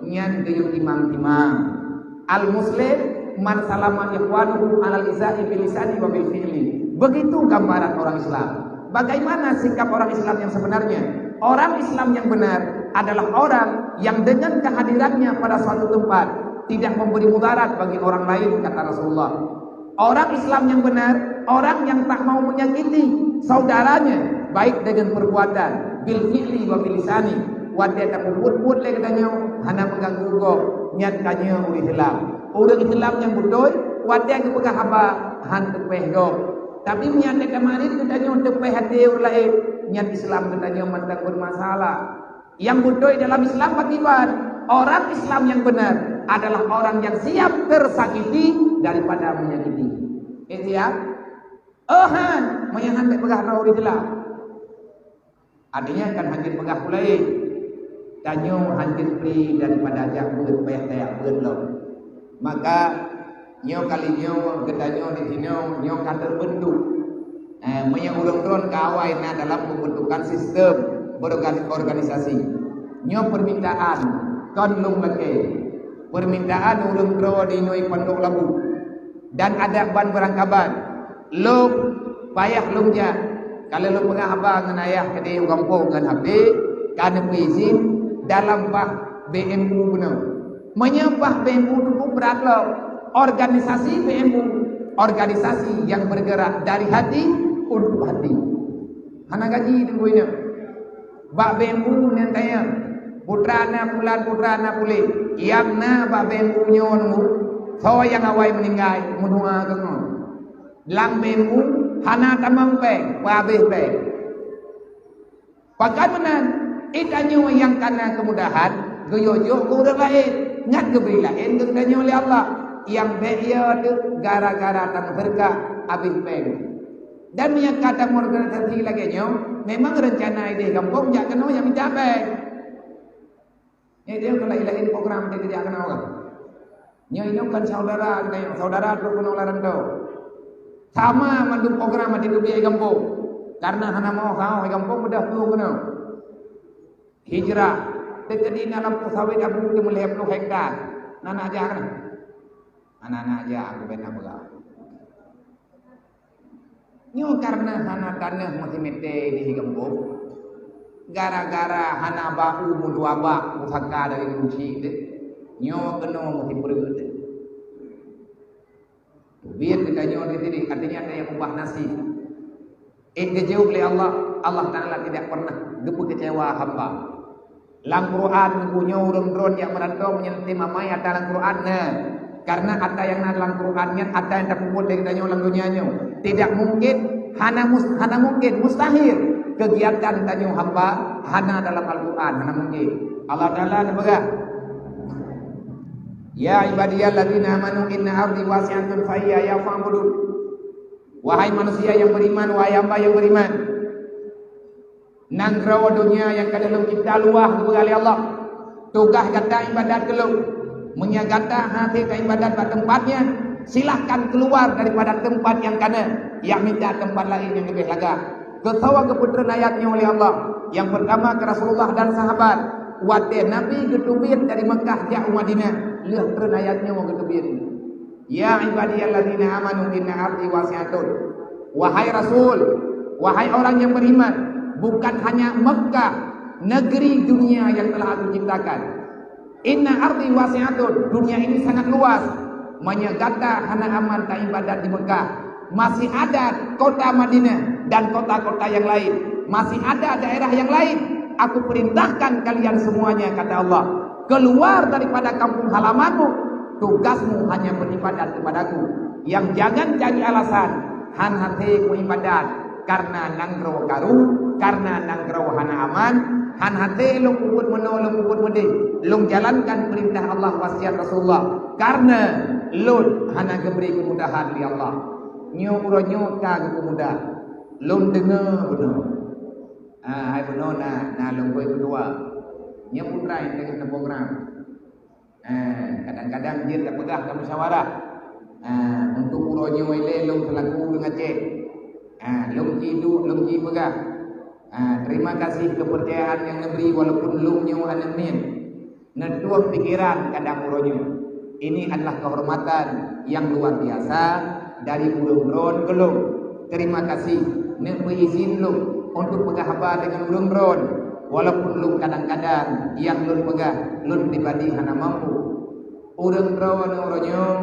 nyan geuyue timang-timang. Al-Muslim man salama ikhwanuhu alal izai bil lisani wa bil fi'li. Begitu gambaran orang Islam. Bagaimana sikap orang Islam yang sebenarnya? Orang Islam yang benar adalah orang yang dengan kehadirannya pada suatu tempat tidak memberi mudarat bagi orang lain, kata Rasulullah. Orang Islam yang benar, orang yang tak mau menyakiti saudaranya, baik dengan perbuatan, bil fi'li wa bil lisani. Watée tapeubuet-buet lé geutanyoe, hana meuganggu gob, nyan tanyoe ureuëng Islam. Ureuëng Islam nyang beutôi, watée geupeugah haba, han teupéh gob. Tapi meunyoe tamarit geutanyoe teupéh até ureuëng laén, nyan Islam geutanyoe mantong bermasalah. Yang beutôi dalam Islam bak iban, orang Islam yang benar adalah orang yang siap tersakiti daripada menyakiti. Eh, siap? Oh, han, meunyoe han bék peugah droe ureuëng Islam. Artinya kan hanjeuet peugah ulée. Tanyoe hanjeuet pri daripada jak beuet payah tajak beuet lom. Maka nyoe kali nyoe geutanyoe di sinoe nyoe ka terbentuk. Eh, meunyoe ureuëng droen ka awai na dalam pembentukan sistem berorgan-, organisasi. Nyoe permintaan kon lôn lakée. Permintaan ureuëng droe di nyoe Pondok Labu dan adak ban beurangkaban. Lôn payah lôn jak. Ka lheueh lôn peugah haba ngon ayah keudeh u gampông ngon H P, ka neupeuizin dalam bah B M U bunoe. Meunyoe bah B M U teupeu brat lom, organisasi B M U, organisasi yang bergerak dari hati untuk hati. Hana gaji teungku inong. Bak B M U nyan tanyong, putra na pulan, putra na puléh. Nyang na bak B M U nyoe nunggu, soe nyang awai meuninggai, meudoa keu ngon. Lam B M U hana tamong péng, peuhabéh péng. Pakon meunan, geutanyoe nyang kana keumudahan, geuyue jok keu ureuëng laén, nyan geubri laén keu geutanyoe lé Allah. Nyang bék yo teuh gara-gara tameuseudekah habéh péng. Dan meunyoe ka tameuorganisasi lagée nyoe, memang reuncana ideh gampông jak keunoe nyang mita péng. Nyan ideh keu laén-laén program ideh jak keunoe kan. Nyoe inong kan saudara, saudara trok keunoe lam rantau. Sama mandum program ideh geubri gampông. Karena hana mau saho gampông, beudoh tueng keunoe. Hijrah. Teukeudi na lampôh sawét Abu teumeulhèe ploh hektar. Na, na jak keunoe. Hana, na jak, Abu bena beurah. Nyoe kareuna hana taneuh meusimité di gampông. Gara-gara hana bak u meudua bak pusaka dari guru chik teuh, nyoe keunoe meusipreuk teuh. Teubiet geutanyoe di sini, artinya ada yang ubah nasib. Eh, geujaweueb lé Allah, Allah Taala tidak pernah geupeukecewa hamba. Lam Quran geupeunyoe ureuëng droe nyang meurantau meunyoe tema mai ata lam Quran na. Karena ata nyang na lam Quran nyan ata nyang tapeubuet lé geutanyoe lam donya nyoe. Tidak mungkin, hana mus-, hana mungkin, mustahil kegiatan tanyoe hamba hana dalam Al-Quran, hana mungkin. Allah Taala neupeugah, "Ya ibadiyalladzina amanu inna ardi wasi'atun fa iyaya fa'budun." Wahai manusia yang beriman, wahai hamba yang beriman, nanggroe donya nyang ka lheueh cipta luwah geupeugah lé Allah. Tugaih gata ibadat keu Lôn. Meunyoe gata hase taibadat bak teumpat nyan, silahkan keuluwa daripada teumpat nyang kana, jak mita teumpat laén nyang leubeh lagak. Keu soe geupeutreun ayat nyoe lé Allah? Nyang peurtama keu Rasulullah dan sahabat. Watée Nabi geuteubiet dari Meukah jak u Madinah, lheueh treun ayat nyoe geuteubiet. "Ya ibadiyalladzina amanu inna ardi wasi'atun." Wahai Rasul, wahai orang yang beriman, bukan hanya Mekkah, negeri dunia yang telah Aku ciptakan. "Inna ardi wasi'atun," dunia ini sangat luas. Meunyoe gata hana aman taibadat di Mekkah, masih ada kota Madinah dan kota-kota yang lain. Masih ada daerah yang lain. Aku perintahkan kalian semuanya, kata Allah. Keluar daripada kampung halamanmu, tugasmu hanya beribadat kepada-Ku. Yang jangan cari alasan, hana hase meuibadat karena nanggroe karu, karena nanggroe hana aman, hana hase lôn peubuet meunoe, lôn peubuet meudeh. Lôn jalankan perintah Allah, wasiat Rasulullah, karena lôn hana geubri keumudahan lé Allah. Nyoe uroe nyoe ka geupeumudah. Lôn deungoe bunoe. Ah, hai bunoe na, na lôn bui keudua. Nyoe putra nyang teungoh na program. Ah, kadang-kadang jeuet tapeugah tamusyawarah. Ah, untuk uroe nyoe ilée lôn seulaku ureuëng Aceh. Ah, lôn ci duek, lôn ci peugah. Ah, terima kasih kepercayaan yang neubri walaupun lôn nyoe aneuk miet. Neutueng pikeran kadang uroe nyoe. Ini adalah kehormatan yang luar biasa dari ureuëng droen keu lôn. Terima kasih neupeuizin lôn untuk peugah haba deungon ureuëng droen, walaupun lôn kadang-kadang nyang lôn peugah lôn pribadi hana mampu. Ureuëng droen uroe nyoe,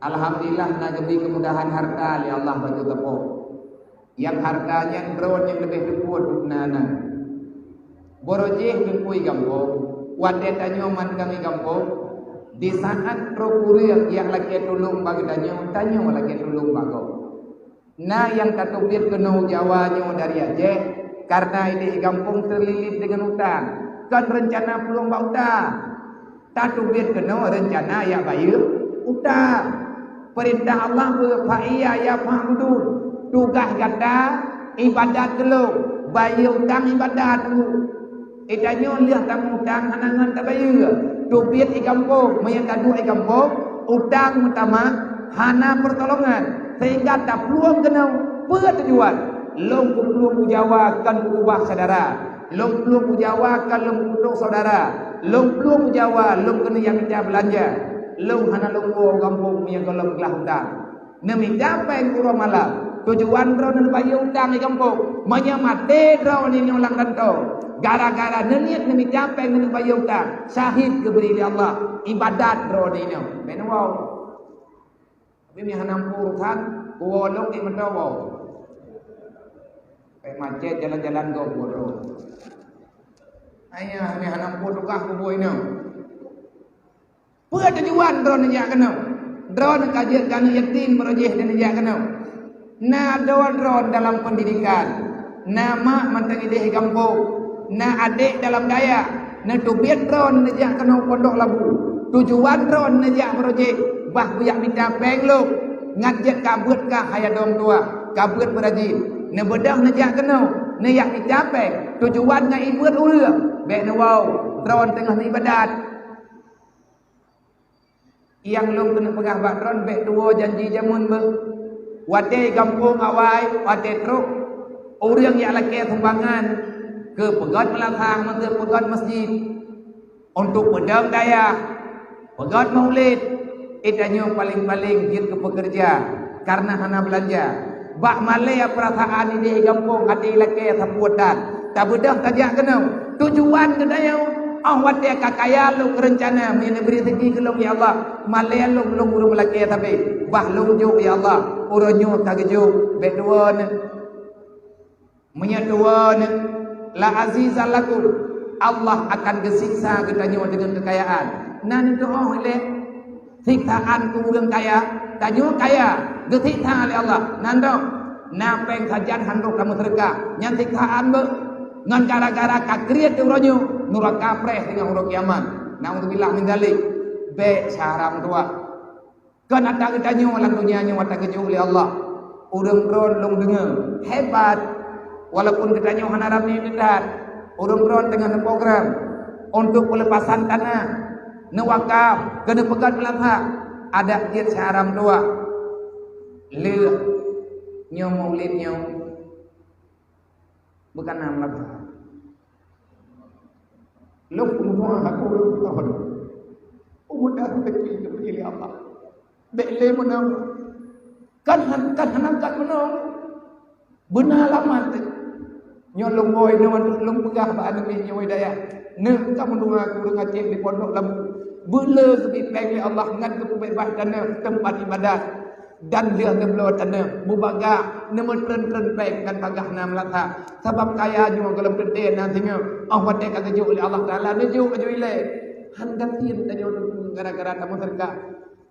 alhamdulillah, na geubri keumudahan harta lé Allah bak geuteupok. Nyang harta nyan droen nyang leubeh teupeue na-na. Barô jih teungku i gampông, watée tanyoe mantong i gampông, di saát trok ureuëng nyang lakée tulông bak geutanyoe, tanyoe lakée tulông bak gob. Na nyang tateubiet keunoe u Jawa nyoe dari Aceh, kareuna ideh i gampông teulilit deungon utang, kon reuncana pulang bak utang. Tateubiet keunoe reuncana jak bayeue utang. Peurintah Allah beu, "Fa iyaya fa'budun." Tugaih gata ibadat keu Lôn, bayeue utang ibadat Lôn. Geutanyoe lheueh tameu-utang hana ngon tabayeue. Teubiet i gampông, meunyoe taduek i gampông, utang meutamah, hana peurtolongan, sehingga taplueng keunoe. Peue tujuan? Lôn kuplueng u Jawa kon keu ubah syedara. Lôn plueng u Jawa kon lôn peuduek syedara. Lôn plueng u Jawa lôn keuneuk jak mita beulanja. Lôn hana lôn woe u gampông meunyoe gohlom glah utang. Neumita péng uroe malam. Tujuan droeneuh neubayeue utang i gampông. Meunyoe maté droeneuh nyoe lam rantô, gara-gara neuniet neumita péng neuneuh bayeue utang, syahid geubri lé Allah. Ibadat droeneuh nyoe. Bék neuwoe. Tapi mi hana mampu urusan, kuwoe lôn di meudoe woe. Peuet macet jalan-jalan gob bodoh. Ayah, mi hana mampu tugaih kubu inong. Peue tujuan droeneuh jak keunoe? Droeneuh ka jeuet keu aneuk yatim, barô jih droeneuh jak keunoe. Na droe-droe dalam pendidikan, na mak mantong ideh gampông, na adek dalam dayah, neuteubiet droeneuh neujak keunoe Pondok Labu. Tujuan droeneuh neujak barô jih, bah kujak mita péng lôn, ngat jeuet ka beuet ka hai adong tuha, ka beuet beurajin. Neubeudôh neujak keunoe, neujak mita péng. Tujuan ngat ibeuet ureuëng, bék neuwoe, droeneuh teungoh neuibadat. Nyang lôn keuneuk peugah bak droeneuh, bék tuwoe janji jameun beuh. Watée gampông awai, watée trok, ureuëng nyang lakée sumbangan keu peugét meulasang, meuseue peugét masjid, untuk peudong dayah, peugét maulid, geutanyoe paleng-paleng jeuet keu peukeureuja, kareuna hana beulanja. Bak malée peurasaan ideh gampông, até lakée sapeue tan. Tabeudôh tajak keunoe. Tujuan geutanyoe, oh watée ka kaya lôn reuncana, meunyoe neubri rezeki keu lôn, ya Allah, malée lôn, lôn ureuëng meulakée sabe, bah lôn jok, ya Allah, uroe nyoe ka geujok, bék tuwoe neuh. Meunyoe tuwoe neuh, la aziza lakum, Allah akan geusiksa geutanyoe deungon keukayaan. Na neuteuôh ilée siksaan keu ureuëng kaya, tanyoe kaya, geusiksa lé Allah. Nan dong, na péng sajan han droe tameuseudeukah, nyan siksaan beuh. Ngon gara-gara ka kriet uroe nyoe, nuraka preh teungoh uroe kiamat. Naudzubillah min dzalik. Bék syara meutuwah. Kon atra geutanyoe lam donya nyoe atra geujok lé Allah. Ureuëng droen lôn deungoe, hebat. Walaupun geutanyoe hana ramé that, ureuëng droen teungoh neuprogram untuk peulepasan tanah, neuwakaf, keu neupeugét meulakée, adak jeuet syara meutuwah. Lheueh nyoe Maulid nyoe bukana meulakée. Lôn peumeutuha aku lôn tahon. Peumudah rezeki geubri lé Allah. Bék lé meunan. Kan han-, kan hana kat meunan. Beuna alamat. Nyoe lôn woi, nyoe lôn peugah bak aneuk miet nyoe dayah. Neuh ka meutuha aku ureuëng Aceh di Pondok Labu. Beuleu geubri péng lé Allah ngon geupeubeubaih tanoh teumpat ibadat. Dan lheueh neubloe tanoh, beubagah, neumeutreun-treun péng ngon bagah na meulakée. Sabab kaya nyoe gohlom teuntée na singoh, oh watée ka geujok lé Allah Taala, neujok laju ilée. Han gasien tanyoe teungku gara-gara tameuseudeukah.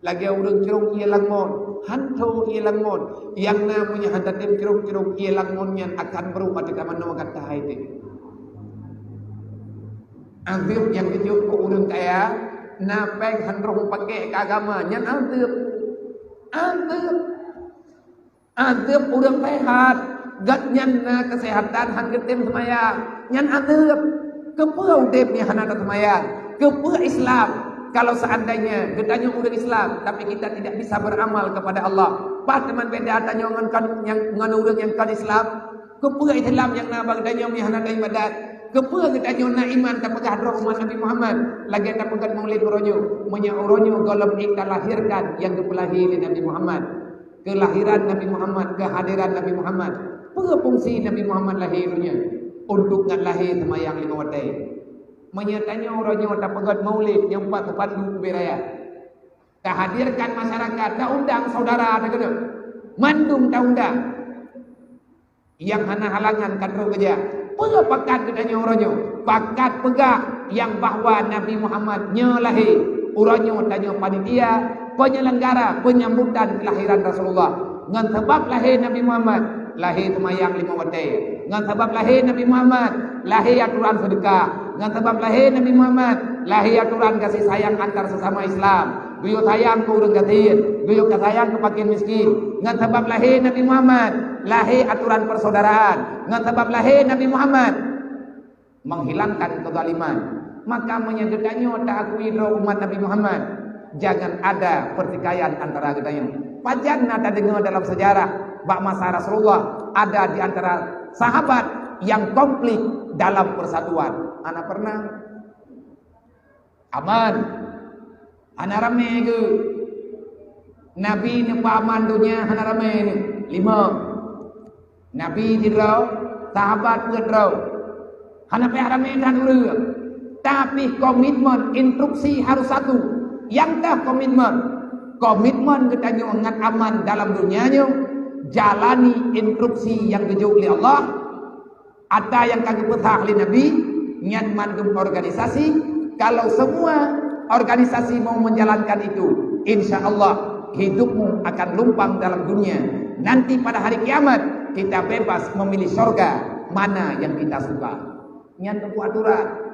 Lagée ureuëng crông ié lam ngon, han tho ié lam ngon. Nyang na meunyoe han tatem crông-crông ié lam ngon nyan akan brôk ateueh tamanoe gata hai teuh. Azeueb nyang geujok keu ureuëng kaya, na péng han roh meupaké keu agama, nyan azeueb. Azeueb. Azeueb ureuëng sehat, gobnyan na keuseuhatan han geutem seumayang, nyan azeueb. Keupeue udeb nyan hana taseumayang? Keupeue Islam? Kalau seandainya geutanyoe ureuëng Islam, tapi kita tidak bisa beramal kepada Allah, bah teuma beda tanyoe ngon kon, nyang, ngon ureuëng nyang kon Islam. Keupeue Islam nyang na bak geutanyoe meuhana taibadat? Keupeue geutanyoe na iman tapeugah droe umat Nabi Muhammad lagée tapeugét Maulid uroe nyoe? Meunyoe uroe nyoe gohlom ék talahirkan nyang geupeulahé lé Nabi Muhammad, keulahiran Nabi Muhammad, keuhadiran Nabi Muhammad, peue fungsi Nabi Muhammad lahé donya? Untuk ngat lahé seumayang lima watée. Meunyoe tanyoe uroe nyoe tapeugét Maulid nyang pat teupandu ubé raya, tahadirkan masyarakat, taundang saudara takeuneuk, mandum taundang. Nyang hana halangan ka troh geujak. Peue pakat geutanyoe uroe nyoe? Pakat peugah nyang bahwa Nabi Muhammad nyoe lahé. Uroe nyoe tanyoe panitia peunyelenggara peunyambutan keulahiran Rasulullah. Ngon sabab lahé Nabi Muhammad, lahé seumayang lima watée. Ngon sabab lahé Nabi Muhammad, lahé atoran seudeukah. Ngon sabab lahé Nabi Muhammad, lahé atoran gaséh sayang antar sesama Islam. Geuyue sayang keu ureuëng gasien, geuyue ka sayang keu fakir miskin. Ngon sabab lahé Nabi Muhammad, lahé atoran persaudaraan. Ngon sabab lahé Nabi Muhammad, menghilangkan kezaliman. Maka meunyoe geutanyoe taakui droe umat Nabi Muhammad, jangan ada pertikaian antara geutanyoe. Pajan na tadeungoe dalam sejarah, bak masa Rasulullah ada di antara sahabat yang konflik dalam persatuan. Hana pernah. Aman. Hana ramé geuh. Nabi neupeuaman donya hana ramé nyoe. Lima. Nabi sidroe, sahabat peuet droe. Hana payah ramé that ureuëng. Tapi komitmen, instruksi harus satu. Nyang teuh komitmen. Komitmen geutanyoe ngat aman dalam donya nyoe, jalani instruksi nyang geujok lé Allah. Ata nyang ka geupeusah lé Nabi, nyan mandum organisasi, kalau semua organisasi mau menjalankan itu, insya Allah hidupmu akan lumpang dalam dunia. Nanti pada hari kiamat, kita bebas memilih sorga mana yang kita suka. Nyan teupeu aturan.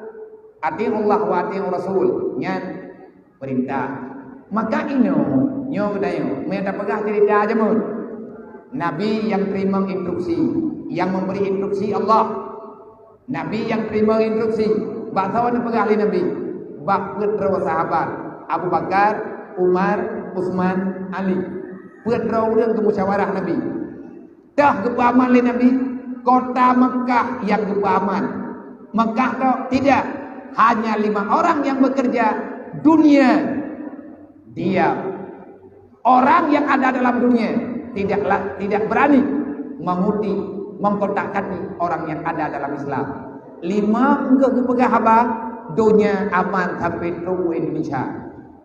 Atiullah wa atiur rasul. Nyan peurintah. Maka inoe, nyoe geutanyoe, meunyoe tapeugah ceurita jameun. Nabi nyang teurimong instruksi, nyang memberi instruksi Allah. Nabi nyang teurimong instruksi, bak soe neupeugah lé Nabi? Bak peuet droe sahabat, Abu Bakar, Umar, Utsman, Ali. Peuet droe ureuëng geumusyawarah Nabi. Teuh geupeuaman lé Nabi, kota Mekah nyang geupeuaman. Mekah tok tidak, hanya lima orang yang bekerja, dunia diam. Orang yang ada dalam dunia tidaklah, tidak berani mengutip Mengkotak-katik orang yang ada dalam Islam. Lima, enggak geupeugah haba, donya aman sampai trok u Indonesia.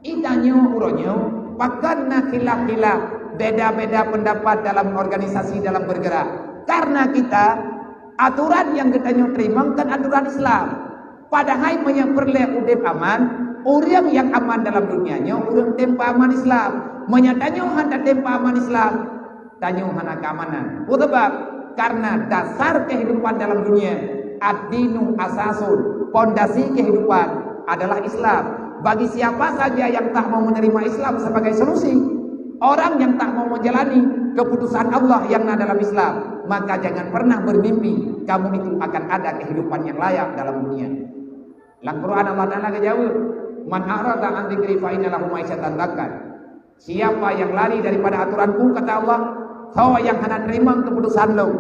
Itanyoe uroe nyoe, pakon na khilaf-khilaf, beda-beda pendapat dalam organisasi, dalam bergerak. Karena kita, aturan nyang geutanyoe teurimong kan aturan Islam. Padahai meunyoe peureulée udeb aman, ureuëng nyang aman dalam dunia nyoe ureuëng tem peuaman Islam. Meunyoe tanyoe hana tem peuaman Islam, tanyoe hana keamanan. Peue sabab? Karena dasar kehidupan dalam dunia, ad-dinu asasun, pondasi kehidupan adalah Islam. Bagi siapa saja yang tak mau menerima Islam sebagai solusi, orang yang tak mau menjalani keputusan Allah yang na dalam Islam, maka jangan pernah bermimpi kamu itu akan ada kehidupan yang layak dalam dunia. Lam Quran Allah Taala geujaweueb, "Man a'rada an dzikri fa inna lahu ma'isyatan dhanka." Siapa yang lari daripada aturanku, kata Allah, soe nyang hana teurimong keputusan lôn,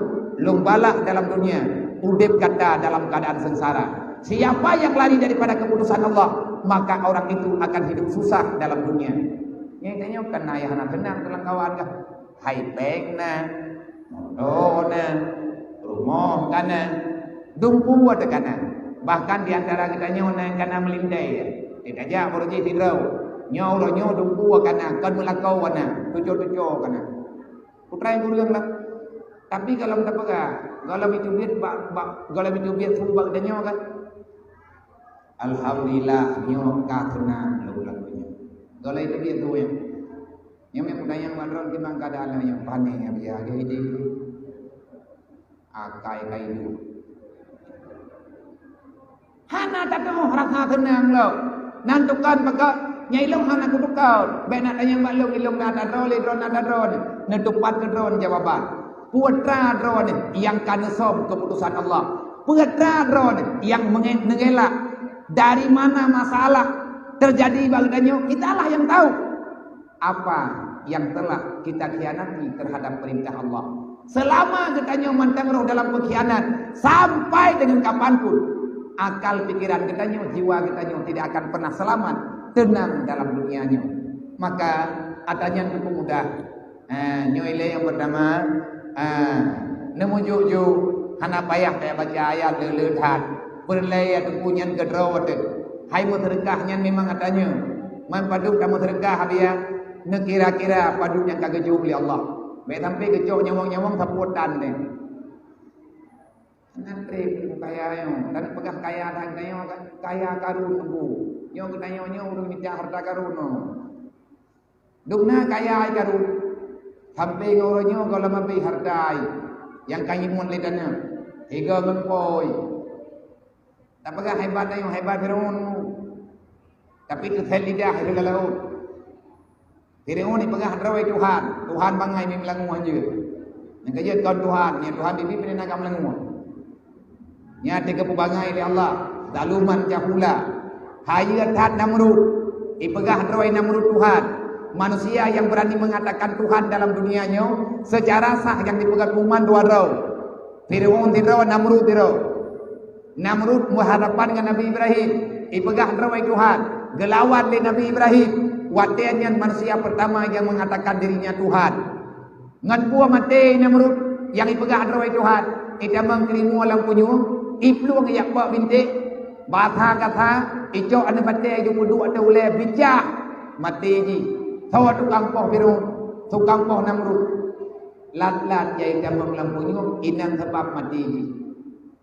lôn balah dalam dunia, udeb gata dalam keadaan sengsara. Siapa yang lari daripada keputusan Allah, maka orang itu akan hidup susah dalam dunia. Nyang tanyoe kan ayah hana tenang dalam kawan kah? Hai péng na, moto na, rumoh ka na, dumpeue teuka na. Bahkan di antara geutanyoe na nyang ka na meulintée. Tajak baroe jih sidroe. Nyoe uroe nyoe dumpeue ka na, kon meulakoe ka na, tuco-tuco ka na. Putra nyang kureueng lah. Tapi gohlom tapeugah, gohlom jiteubiet bak, bak, gohlom jiteubiet su bak geutanyoe kan. Alhamdulillah, nyoe ka seunang lôn lakoe nyoe. Gohlom jiteubiet su nyan. Nyang meunan nyang mandrom timang keadaan lagée nyoe, pané nyang biasa lagée idéh. Akai kaidu. Hana tatu'oh rasa seunang lom. Nan tukon peugah, "Nyan ilong hana kutukon." Bék na tanyong bak lôn, ilong na tadroe, lé droe na tadroe. Neutupat keu droe jawaban. Peue atra droe nyang ka neusom keuputosan Allah? Peue atra droe nyang meunge-, neugelak? Dari mana masalah terjadi bak geutanyoe? Kita lah yang tahu. Apa yang telah kita khianati terhadap perintah Allah. Selama geutanyoe mantong rhoh dalam pengkhianat, sampai dengan kapanpun, akal pikiran geutanyoe, jiwa geutanyoe tidak akan pernah selamat, tenang dalam dunia nyoe. Maka, ata nyan cukup mudah. Ha, nyoe ilée nyang pertama, ha, neumujuk-juk, hana payah teubaca ayat le-le that. Peureulée ya teungku nyan keudroe teuh. Hai meuseudeukah nyan memang ata nyoe. Man padub tameuseudeukah, Abiya, neukira-kira padub nyang ka geujok lé Allah. Bék sampai geucok nyawöng-nyawöng sapeue tan deh. Hana treb kaya nyoe, dan peugah kaya dan kaya kan, kaya karun teungku. Nyoe geutanyoe nyoe ureuëng mita hareuta karun nyoe. Dum na kaya ai karun. Sampai ngon uroe nyoe gohlom abéh hareuta ai nyang ka jimuet lé tanoh. Higa ngon poi. Tapeugah hebat tanyoe, hebat Firaun. Tapi teusét lidah di dalam laôt. Firaun jipeugah droe Tuhan, Tuhan bangai meulangue jeuet. Nyang ka jeuet kon Tuhan, nyang Tuhan bibi pih na ka meulangue. Nyan teuka peubangai lé Allah, zaluman jahula. Hayeue that Namrud, ipeugah droe Namrud Tuhan. Manusia yang berani mengatakan Tuhan dalam dunia nyoe, secara sah nyang dipeugah kuman dua droe. Firaun sidroe, Namrud sidroe. Namrud meuhadapan ngon Nabi Ibrahim, ipeugah droe Tuhan, geulawan lé Nabi Ibrahim. Watée nyan manusia pertama yang mengatakan dirinya Tuhan. Ngon peue maté Namrud nyang ipeugah droe Tuhan, itamong keurimua lam punyueng, iplueng jak bak bintéh, basa gasa, icok aneuëk batée jipeuduek ateueh ulée, bicah, maté jih. Soe tukang poh Firaun, tukang poh Namrud. Lat-lat nyang itamong lam punyueng, inan sabab maté jih.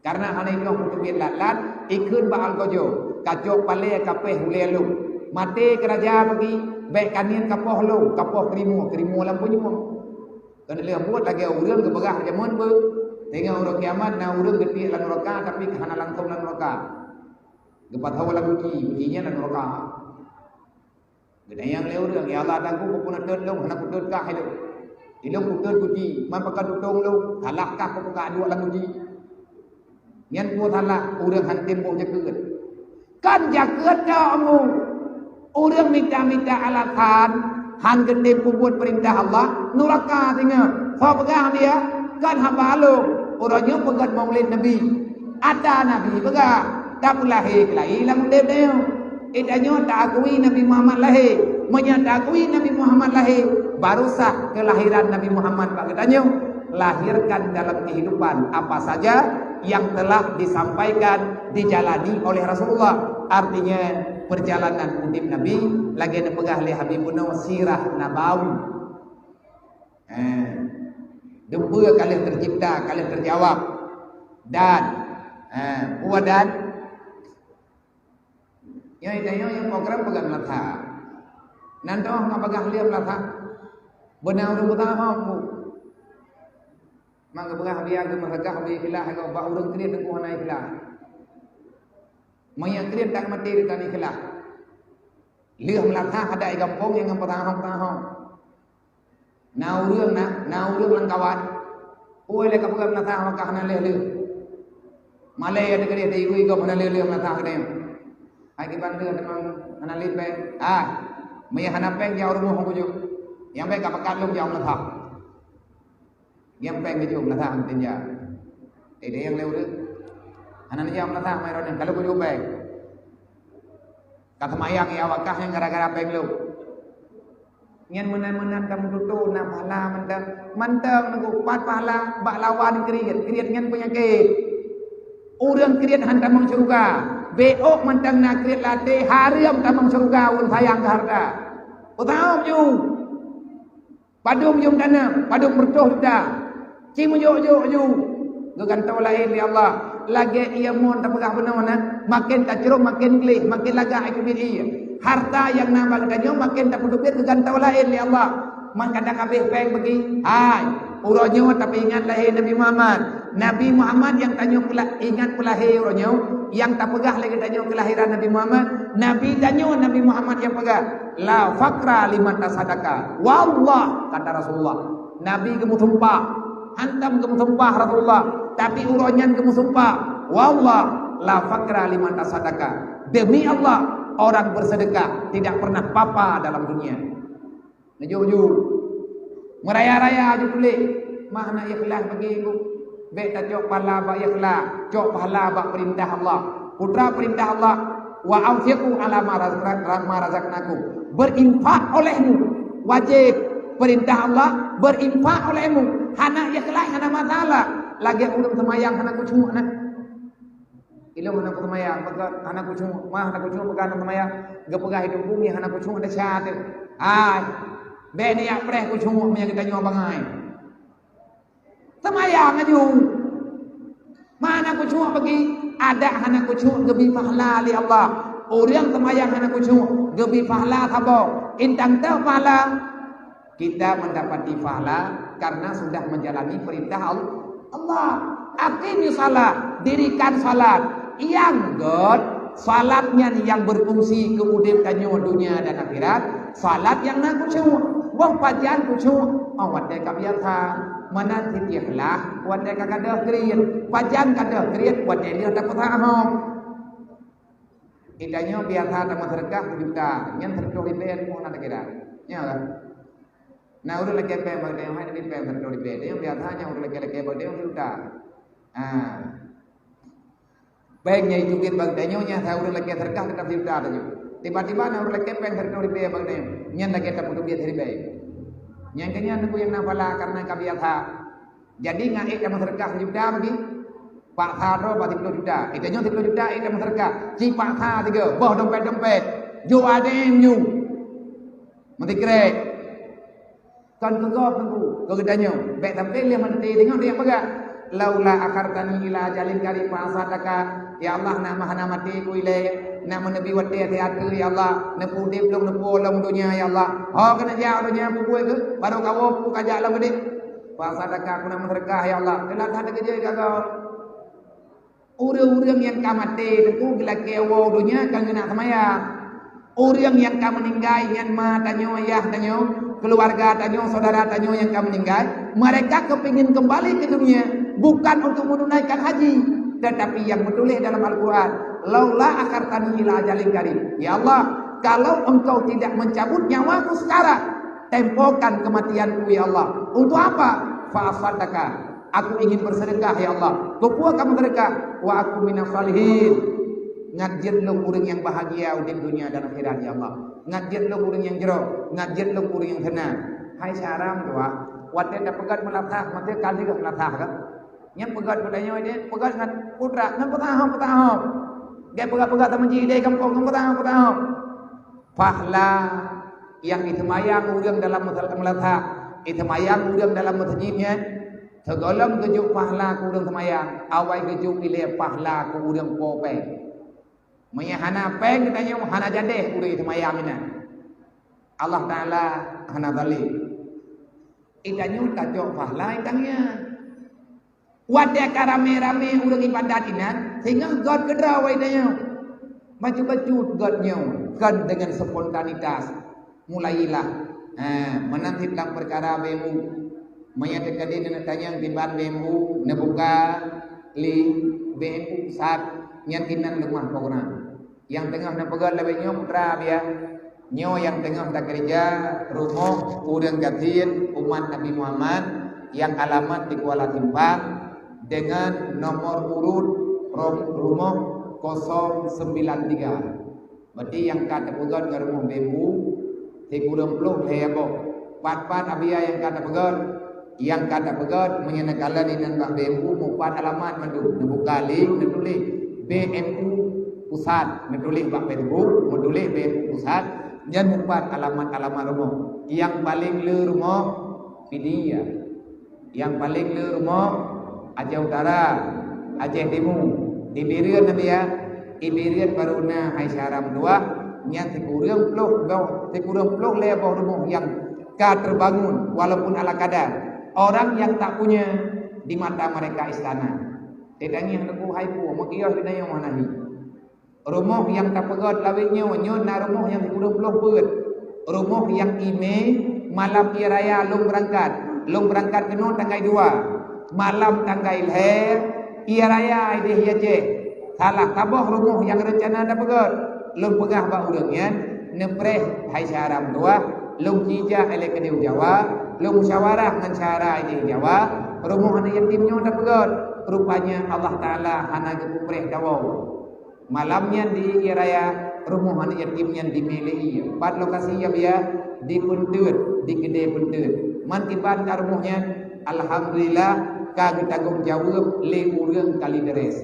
Karena hana inong kuteubiet lat-lat, ikheun bak algojo, kacok palée kapéh ulée lôn. Maté keuraja bagi, bék kaniet kapoh lôn, kapoh keurimua, keurimua lam punyueng. Keuneuk lheueh buet lagée ureuëng geupeugah jameun beuh, teungoh uroe kiamat na ureuëng geutiek lam nuraka, tapi hana langsong lam nuraka. Geupasoe lam guci, guci nyan lam nuraka. Geutanyong lé ureuëng, "Ya Allah, Tuhanku, peue peuneuteuet lôn, hana kuteut kah ilôn? Ilôn kuteut guci, man pakon tutong lôn, salah kah peue peukaduek lam guci?" Nyan peue salah ureuëng han tem boh jakeuet. Kan jakeuet tok mu. Ureuëng mita-mita alasan, han geutem peubuet peurintah Allah, nuraka singoh. Soe peugah dia? Kan haba lôn. Uroe nyoe peugét Maulid Nabi. Ata Nabi peugah, tapeulahé keulayi lam udeb tanyoe. Geutanyoe taakui Nabi Muhammad lahé. Meunyoe taakui Nabi Muhammad lahé, baru sah keulahiran Nabi Muhammad bak geutanyoe. Lahirkan dalam kehidupan apa saja yang telah disampaikan, dijalani oleh Rasulullah. Artinya, perjalanan udép Nabi lagée neupeugah lé Habibuna sirah nabawi. Eh, dum peue ka lheueh teucebta, ka lheueh teujawab. Dan, eh, peue dan? Nyoe tanyoe nyang program peugah meulathah. Nan toh ngon peugah lé meulathah. Beuna ureuëng beutahom bu. Maka peugah biya geumeusagah beu ikhlas, bak ureuëng kriet teungku hana ikhlas. Meunyoe kriet tak maté tan ikhlas. Lheueh meulathah ada di gampông nyang peutahom-tahom. Na ureuëng na, na ureuëng lam kawan. Oi lé ka peugah meulathah maka hana lheueh-lheueh. Malée ada keudeh di igoe-igoe hana lheueh-lheueh meulathah keudeh. Hai kiban lheueh teuma hana lé péng. Ah, meunyoe hana péng jak rumoh kujok. Nyang bék ka pakat lom jak meulathah. Nyang péng kujok meulathah meutinja. Eh, deh nyang lé ureuëng. Hana neujak meulathah mai roh nyan kalau kujok péng. Ka seumayang ya wakah nyang gara-gara péng lom. Nyan meunan-meunan tameututoe na pahala mantong. Mantong nunggu pat pahala bak lawan kriet. Kriet nyan peunyakét. Ureuëng kriet han tamong syeuruga. Bék mantong na kriet laté hareuem tamong syeuruga ureuëng sayang keu hareuta. Peutahom ju. Padum yum taneuh, padum reutôh juta. Ci meujok-jok ju. Geugantoe laén lé Allah. Lagée ié mon tapeugah bunoe na, maken tacrông maken gleh, maken lagak ié keubiet ié. Harta nyang na bak geutanyoe maken tapeuteubiet geugantoe laén lé Allah. Man kadang habéh péng bagi. Hai, uroe nyoe tapeuingat lahé Nabi Muhammad. Nabi Muhammad nyang tanyoe peula-, ingat peulahé uroe nyoe, nyang tapeugah lé geutanyoe keulahiran Nabi Muhammad. Nabi tanyoe Nabi Muhammad nyang peugah, "La faqra liman tasaddaqa." Wallah, kata Rasulullah. Nabi geumeusumpah. Hantom geumeusumpah Rasulullah, tapi uroe nyan geumeusumpah, "Wallah, la faqra liman tasaddaqa." Demi Allah, orang bersedekah tidak pernah papa dalam dunia. Neujok ju. Meuraya-raya ju tuléh. Mah na ikhlas bagi ibu. Bék tacok pahala bak ikhlas, cok pahala bak peurintah Allah. Putra peurintah Allah, "Wa anfiqu ala ma razaq-, ma razaqnakum." Berinfak olehmu. Wajéb peurintah Allah, berinfak olehmu. Hana ikhlas, hana masalah. Lagée ureuëng seumayang hana khusyuk na. Ilong hana seumayang, maka hana khusyuk, mah hana khusyuk, maka hana seumayang. Geupeugah hidup bumi hana khusyuk, ada syarat. Hai, bék neujak preh khusyuk meunyoe geutanyoe bangai. Seumayang aju. Mana khusyuk bagi? Adak hana khusyuk geubi pahala lé Allah. Ureuëng seumayang hana khusyuk geubi pahala saboh. Intang teuh pahala. Kita mendapati pahala karena sudah menjalani perintah Al-, Allah. Aqimi salat, dirikan salat. Nyang göt, salat nyan nyang berfungsi keu udeb tanyoe dunia dan akhirat. Salat nyang na khusyuk. Boh pajan khusyuk, oh, watée ka biasa. Meunan sitiek lah, watée ka gadôh kriet. Pajan gadôh kriet, watée lheueh tapeusahom. Geutanyoe biasa tameuseudeukah seujuta, nyan sireutoh ribée pun na takira. Nyo lah. Na ureuëng lakée péng bak geutanyoe, hai Nabi péng sireutoh ribée. Geutanyoe biasa nyan ureuëng lakée-lakée bak geutanyoe seujuta. Ha. Péng nyang jiteubiet bak geutanyoe nyan, hai ureuëng lakée seudeukah geutanyoe seujuta tanyoe. Tiba-tiba na ureuëng lakée péng sireutoh ribée bak geutanyoe. Nyan lagée tapeuteubiet siribée. Nyang keunyan teungku nyang na pahala karena ka biasa. Jadi ngat ék tameuseudeukah seujuta bagi. Paksa droe bak siploh juta. Geutanyoe siploh juta ék tameuseudeukah. Ci paksa sigoe, boh dompet-dompet. Ju adem ju. Meusikrek. Kon keu gob teungku, keu geutanyoe. Bék sampoe lé maté deungon nyang peugah, "Laula akhartani ila ajalin qarib fa asaddaqa." Ya Allah, nak meuhana maté ku ilée, nak meuneubi watée siat keu, ya Allah, neupeu udeb lom, neupeu lom donya, ya Allah. Ho keuneuk jak donya peubuet keu, barô kawoe pun ka jak lom udeb. Fa asaddaqa, ku na meuseudeukah, ya Allah. Teulat that teukeujot gagal. Ureuëng-ureuëng nyang ka maté teungku geulakée woe donya ka geunak seumayang. Ureuëng nyang ka meuninggai nyan ma tanyoe, yah tanyoe, keuluwarga tanyoe, syedara tanyoe nyang ka meuninggai, mereka kepingin kembali ke dunia bukan untuk menunaikan haji, tetapi yang meutuléh dalam Al-Quran, "Laula akhartani ila ajalin qarib." Ya Allah, kalau Engkau tidak mencabut nyawaku sekarang, tempokan kematianku, ya Allah. Untuk apa? Fa asaddaqa. Aku ingin bersedekah, ya Allah. Keupeue kamoe sedekah? Wa akun minas shalihin. Ngat jeuet lôn ureuëng nyang bahagia udeb dunia dan akhirat, ya Allah. Ngat jeuet lôn ureuëng nyang jroh, ngat jeuet lôn ureuëng nyang seunang. Hai syedara meutuah, Watée tapeugét meulasah, maksud ka lheueh meulasah kan? Nyang peugét geutanyoe nyan peugét ngon putra, ngon peutahom-peutahom. Gét peugah-peugah teuma jih di gampông ngon peutahom-peutahom. Pahla nyang jiseumayang ureuëng dalam meulasah, jiseumayang ureuëng dalam meuseujid nyan, sigohlom geujok pahla keu ureuëng seumayang, awai geujok ilée pahla keu ureuëng po péng. Meunyoe hana péng geutanyoe, hana jadeh ureuëng seumayang nyan. Allah Taala hana zalim. Geutanyoe tacok pahla geutanyoe. Watée ka ramé-ramé ureuëng ibadat inan, singoh gét keudroe awai tanyoe. Bacut-bacut gét nyoe, kon deungon spontanitas. Mulailah. Ha, meunan cit lam peukara B M U. Meunyoe teukeudi neuneuk tanyong diban B M U, neubuka lé B M U pusat, nyan inan leumah program. Nyang teungoh neupeugét lagée nyoe putra biya. Nyoe nyang teungoh takeureuja rumoh ureuëng gasien umat Nabi Muhammad nyang alamat di Kuala Simpang deungon nomor urut rom-, rumoh kosong sembilan tiga. Berarti nyang ka tapeugét ngon rumoh B M U, sikureueng ploh lhée boh. Pat-pat abia nyang ka tapeugét? Nyang ka tapeugét meunyoe neukalon inan bak B M U mupat alamat mandum, neubuka link, neutuléh B M U Pusat, neutuléh bak Facebook, neutuléh B M U Pusat, nyan mupat alamat-alamat rumoh. Nyang paleng le rumoh Pidie. Nyang paleng le rumoh Aceh Utara, Aceh Timu. Di Bireuen na biya, di Bireuen baru na Hai Syaram dua, nyan sikureueng ploh boh, sikureueng ploh lhée boh rumoh nyang ka terbangun walaupun ala kadar. Orang yang tak punya di mata mereka istana. Teutangieng teungku hai pu, meukiyoh geutanyoe hana hi. Rumoh nyang tapeugét lawét nyoe, nyoe na rumoh nyang sikureueng ploh peuet. Rumoh nyang imé malam ie raya lôn beurangkat. Lôn beurangkat keunoe tanggai dua. Malam tanggai lhée, ie raya ideh ie Aceh. Salah saboh rumoh nyang reuncana tapeugét. Lôn peugah bak ureuëng nyan, neupreh hai syara meutuwah, lôn jijak ilée keudeh Jawa, lôn musyawarah ngon syara ideh Jawa, rumoh aneuëk yatim nyoe tapeugét. Rupanya Allah Taala hana geupeupreh dawoe. Malam nyan di ie raya, rumoh aneuëk yatim nyan dimé lé ie. Pat lokasi nyang biya? Di Peunteut, di keudée Peunteut. Man kiban ka rumoh nyan, alhamdulillah, ka geutanggong jaweueb lé ureuëng Kalideres.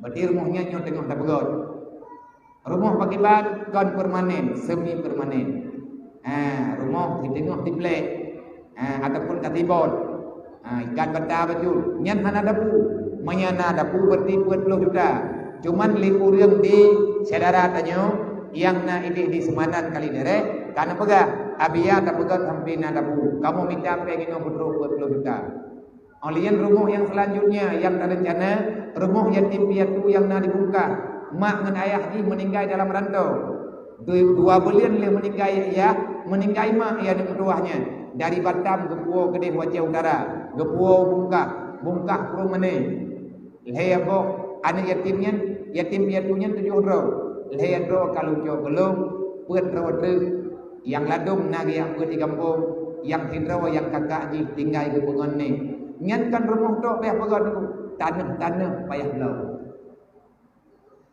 Berarti rumoh nyan nyoe teungoh tapeugét. Rumoh pakiban kon permanen, semi permanen. Ha, rumoh di teungoh tiplek. Ha, ataupun ka tibon. Ha, ikat bata bacut. Nyan hana dapu. Meunyoe na dapu berarti peuet ploh juta. Cuman lé ureuëng di syedara tanyoe nyang na ideh di Seumanan Kalideres, ka neupeugah, "Abiya tapeugét sampoe na dapu. Kamoe mita péng inoe peutrok peuet ploh juta." Óh lheueh nyan rumoh nyang seulanjutnya nyang tareuncana, rumoh yatim piatu nyang na di Bungkah. Mak ngon ayah jih meuninggai dalam rantau. Du-, dua buleuen lheueh meuninggai yah, meuninggai mak nyang meutuwah nyan. Dari Batam geupuwoe keudeh u Aceh Utara, geupuwoe u Bungkah, Bungkah Purung Mané. Lhée boh aneuëk yatim nyan, yatim piatu nyan tujoh droe. Lhée droe ka lôn cok keu lôn, peuet droe treuk. Nyang ladôm na geujak peuet di gampông, nyang sidroe nyang kakak jih tinggai geupeungon nèh. Nyan kon rumoh tok payah peugöt, tanoh-tanoh payah bloe.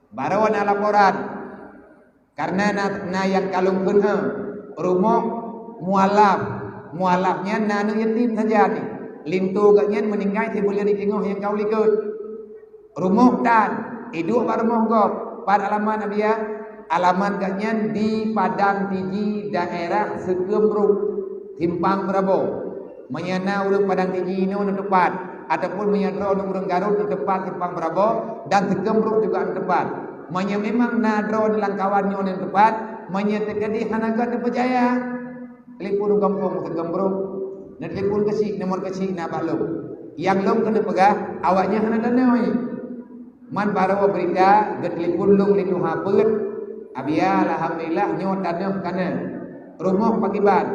Barô na laporan, kareuna na, na nyang ka lôn kheun, rumoh mualaf. Mualaf nyan na aneuëk yatim saja nèh. Linto geuh nyan meuninggai sibuleuen di teungoh nyang ka u likot. Rumoh tan, iduek bak rumoh gob. Pat alamat Abiya? Alamat geuh nyan di Padang Tiji, daerah Seukeum Brok, Simpang Beurabo. Meunyoe na ureuëng Padang Tiji nyoe neuteupat, ataupun meunyoe droeneuh ureuëng Garut neuteupat Simpang Beurabo, dan Seukeum Brok juga neuteupat. Meunyoe memang na droeneuh lam kawan nyoe neuteupat, meunyoe teukeudi hana gét neupeucaya, telepon u gampông Seukeum Brok. Neuteulepon keuchik, nomor keuchik na bak lôn. Nyang lôn keuneuk peugah, awaknyan hana tanoh. Man barô beurita, geuteulepon lôn lé tuha peuet. Abiya, alhamdulillah, nyoe tanoh ka na. Rumoh pakiban,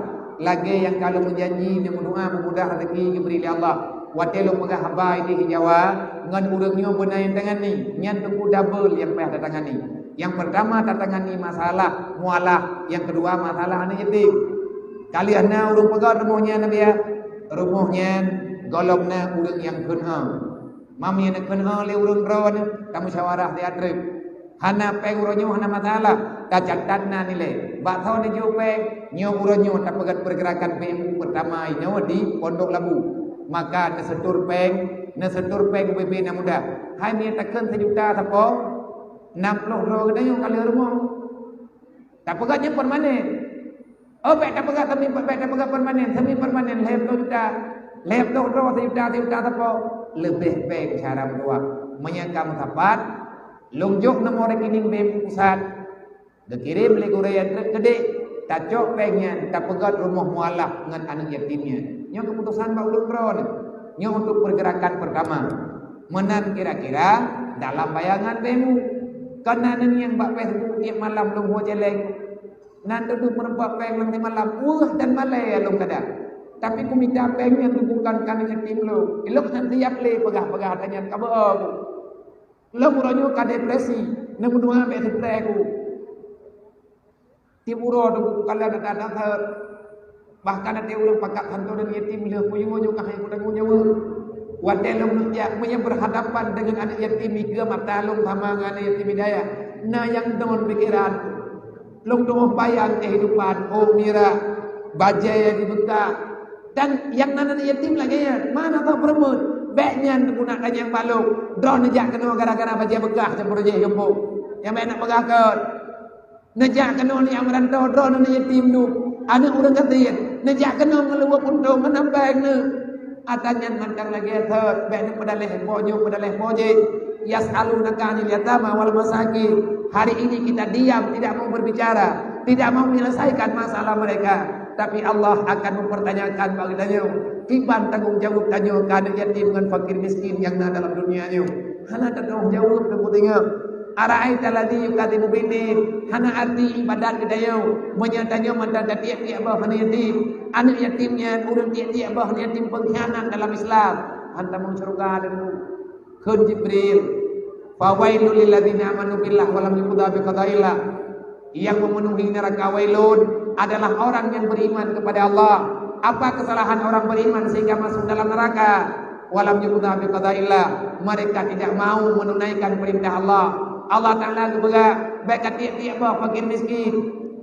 lagée nyang ka lôn meujanji, neumeudoá meumudah rezeki geubri lé Allah. Watée lôn peugah haba ideh Jawa, ngon ureuëng nyoe beuna nyang tangani, nyan teungku dabel nyang payah tatangani. Nyang peurtama tatangani masalah mualaf, nyang keudua masalah aneuëk yatim. Ka lheueh na ureuëng peugöt rumoh nyan, Abiya? Rumoh nyan gohlom na ureuëng nyang kheun-o. Meunyoe neukheun-o lé ureuëng droeneuh, tamusyawarah siat treuk. Hana péng uroe nyoe hana masalah, tacatat na nilai. Bak soe neujok péng, nyoe uroe nyoe tapeugét pergerakan B M U pertama inoe di Pondok Labu. Maka neusetor péng, neusetor péng ubé-bé na mudah. Hai meunyo takheun sejuta sapo, nam ploh droe geutanyoe ka lheueh rumoh. Tapeugét nyan permanen. Oh, bék tapeugét semi, bék tapeugét permanen, semi permanen, lhèe ploh juta. Lhèe ploh droe, sejuta, sejuta sapo. Leubeh péng cara meutuah. Meunyo ka meusapat, lôn jok nomor rekening B M U pusat. Geukirém lé gurée nyang trép keudéh, tacok péng nyan, tapeugét rumoh mualaf ngon aneuk yatim nyan. Nyoe keuputosan bak ulôn droeneuh. Nyoe untuk pergerakan pertama. Meunan kira-kira dalam bayangan B M U. Kon na neungieng bak Facebook tiep malam lôn ho jeleng. Nan teuduek meureumpok péng lam malam, weueh dan malée lôn kadang. Tapi kumita péng nyan bukan keu aneuk yatim lôn. Ilôn hana siap lé peugah-peugah tanyan ka beuo. Lôn uroe nyoe ka depresi, neumeudoa bék seutres ku. Tiep uroe teungku kukalon ata-ata seuet. Bahkan até ureuëng pakat santo dan yatim lheueh kuyue nyoe ka hai kutanggong jaweueb. Watée lôn neujak meunyoe berhadapan dengan aneuk yatim, ikeue mata lôn sama ngon aneuk yatim hidayah. Na nyang don pikiran. Lôn teungoh bayang kehidupan, oh mira, bajée nyang jibeukah. Dan nyang nan aneuk yatim lagée nyan, mana tau peureumeun. Bék nyan teupeu na tanyong bak lôn. Droeneuh neujak keunoe gara-gara bajée beukah, campur jih gampông. Nyang bék na peugah kon. Neujak keunoe nyang meuranto, droeneuh aneuk yatim nyoe, aneuk ureuëng gasien. Neujak keunoe ngon leuweuh puntông, meunan péng neuh. Ata nyan mantong lagée seuet, bék neupeudaleh po nyoe, peudaleh po jih. Yas'alunaka 'anil yatama wal masakin. Hari ini kita diam, tidak mau berbicara, tidak mau menyelesaikan masalah mereka. Tapi Allah akan mempertanyakan bak geutanyoe, kiban tanggong jaweueb tanyoe keu aneuk yatim ngon fakir miskin nyang na dalam dunia nyoe. Hana tateuoh jaweueb, teungku, ingat. Ara'aita alladzi yukadzibu biddin, hana arti ibadat geutanyoe, meunyoe tanyoe mantong tatiek-tiek boh aneuk yatim. Aneuk yatim nyan, ureuëng tiek-tiek boh aneuk yatim pengkhianat dalam Islam. Hantom syeuruga deungoe. Kheun Jibril, "Fawailul lilladzina amanu billah wa lam yuqda biqadaillah." Yang memenuhi neraka wailun adalah orang yang beriman kepada Allah. Apa kesalahan orang beriman sehingga masuk dalam neraka? Walam yuqda biqadaillah, mereka tidak mau menunaikan perintah Allah. Allah Taala geupeugah, "Bék katiek-tiek boh fakir miskin.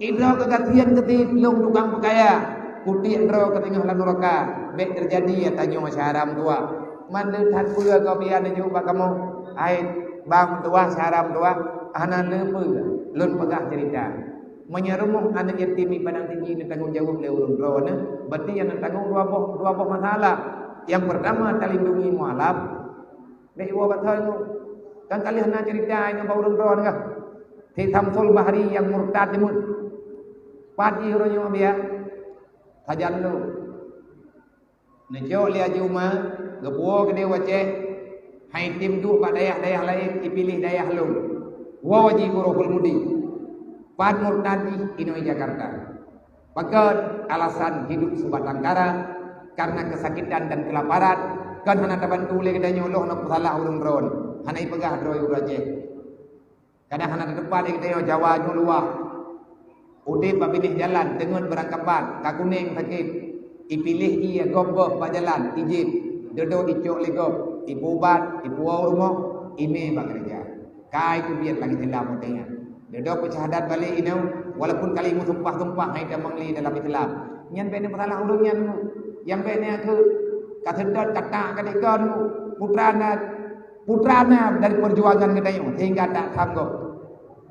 Idroe keu gasien keutit lôn tukang peukaya, kutiek droe keu teungoh lam nuraka." Bék teujadi nyang tanyoe syedara meutuwah. Mandum that peue gob nyang neujok bak kamoe, hai bang meutuwah, syedara meutuwah, hana le peue lôn peugah ceurita. Meunyoe rumoh aneuk yatim padang tinggi neutanggong jaweueb lé ureuëng droeneuh, berarti nyang neutanggong dua boh, dua boh masalah. Nyang peurtama, talindungi mualaf. Bék iwoe bak thon nyoe. Kan ka lheueh na ceurita nyoe bak ureuëng droeneuh kah? Si Samsul Bahri nyang murtad nyoe. Pat jih uroe nyoe biya? Sajan lôn. Neucok lé Haji Uma, geupuwoe keudeh u Aceh, han item duek bak dayah-dayah laén, ipiléh dayah lôn. Woe jih u Ruhul Mudi. Pat murtad jih inoe Jakarta. Pakon? Alasan hidup sebatang kara, karena kesakitan dan kelaparan, kon hana tabantu lé geutanyoe, lôn hana peusalah ureuëng droeneuh, hana ipeugah droe ureuëng Aceh. Kadang hana teuteupah lé geutanyoe, Jawa nyoe luwah. Udeb bak binéh jalan, teungeut beurangkapat, ka kunéng sakét. Ipiléh ié gob boh bak jalan, ijieb. Dudoe icok lé gob, ipeuubat, ipeuwoe u rumoh, imé bak geureja. Kai keubiet lam Islam watée nyan. Dudoe peusyahadat balek inoe, walaupun ka lheueh meusumpah-sumpah hai tamong lé dalam Islam. Nyan bék neupesalah ureuëng nyan. Nyang bék neuakui, ka seudot, ka tak, ka dikon, putra na Putra na dari perjuangan geutanyoe sehingga tak sanggob.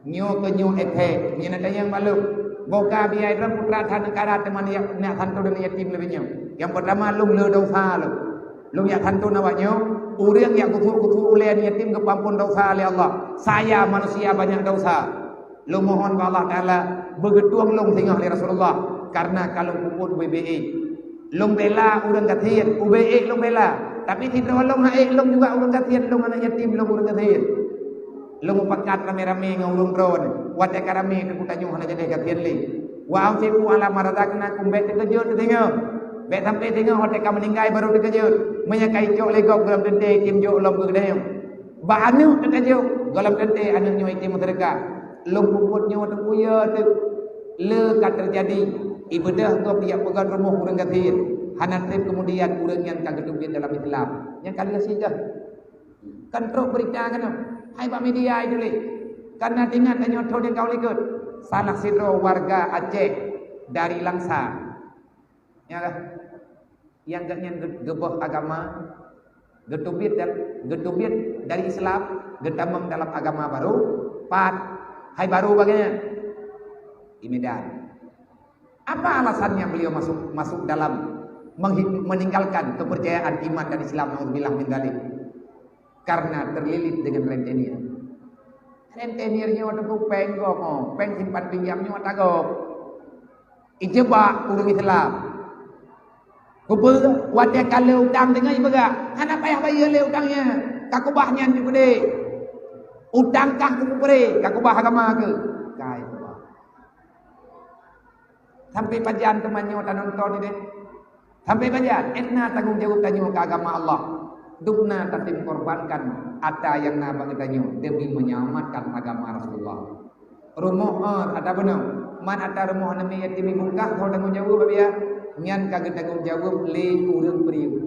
Nyoe keu nyoe éthé, nyoe na tanyong bak lôn. Boh ka biaya droe putra that neugara teuma neujak, neujak santu dan yatim leubeh nyoe. Nyang peurtama, lôn le desya lôn. Lôn jak santu awak nyoe, ureuëng nyang geusu-geusu ulée yatim geupeuampon desya lé Allah. Saya manusia banyak desya. Lôn mohon bak Allah Taala beugeutueng lôn singoh lé Rasulullah, karena ka lôn peubuet ubé-bé ék. Lôn bela ureuëng gasien, ubé ék lôn bela. Tapi sidroe lôn han ék lôn juga ureuëng gasien, lôn aneuk yatim, lôn ureuëng gasien. Lôn mupakat ramé-ramé ngon ureuëng droeneuh, watée ka ramé teungku tanyoe hana jadi gasien lé. Wa anfiqu ala ma razaqnakum, bék teukeujot teudeungoe. Bék sampai deungoe watée ka meuninggai baru teukeujot. Meunyoe ka icok lé gob gohlom teuntée item jok lom keu geutanyoe. Bak aneuk teukeujot, gohlom teuntée aneuk nyoe item meuseudeukah. Lôn peubuet nyoe teungku, ya teuk. Le ka teujadi, ibeudôh gob jak peugöt rumoh ureuëng gasien. Hana treb keumudian ureuëng nyan ka geuteubiet dalam Islam. Nyan ka lheueh sijah. Kan trok beurita keunoe, hai bak media ituléh. Karena ingat tanyoe thon nyang ka u likot, salah sidroe warga Aceh dari Langsa. Ya kah? Nyang gobnyan ge-, geubôh agama, geuteubiet dan, geuteubiet dari Islam, geutamong dalam agama baru, pat, hai baru bagai nyan. Di Medan. Apa alasannya beliau masuk, masuk dalam menghi-, meninggalkan kepercayaan iman dan Islam? Nauzubillah min dzalik. Karena terlilit dengan rentenir. Rentenir nyoe teupeu péng gob, péng simpan pinjam nyoe tagob. Ijeuba ureuëng Islam. Kupeue watée ka lé utang deungon ipeugah, hana payah bayeue lé utang nyan, ka kubah nyan di beudé. Utang kah kupeubri, ka kubah agama keuh. Ka ipeugah. Sampai pajan teuma nyoe tanonton ideh? Sampai pajan? Ét na tanggong jaweueb tanyoe keu agama Allah. Dubna tatem korbankan ata nyang na bak geutanyoe demi menyelamatkan agama Rasulullah. Rumoh, eh, ata bunoe. Man ata rumoh aneuk yatim ibungkah, soe tanggong jaweueb, Abiya? Nyan ka geutanggong jaweueb lé ureuëng peuriuet.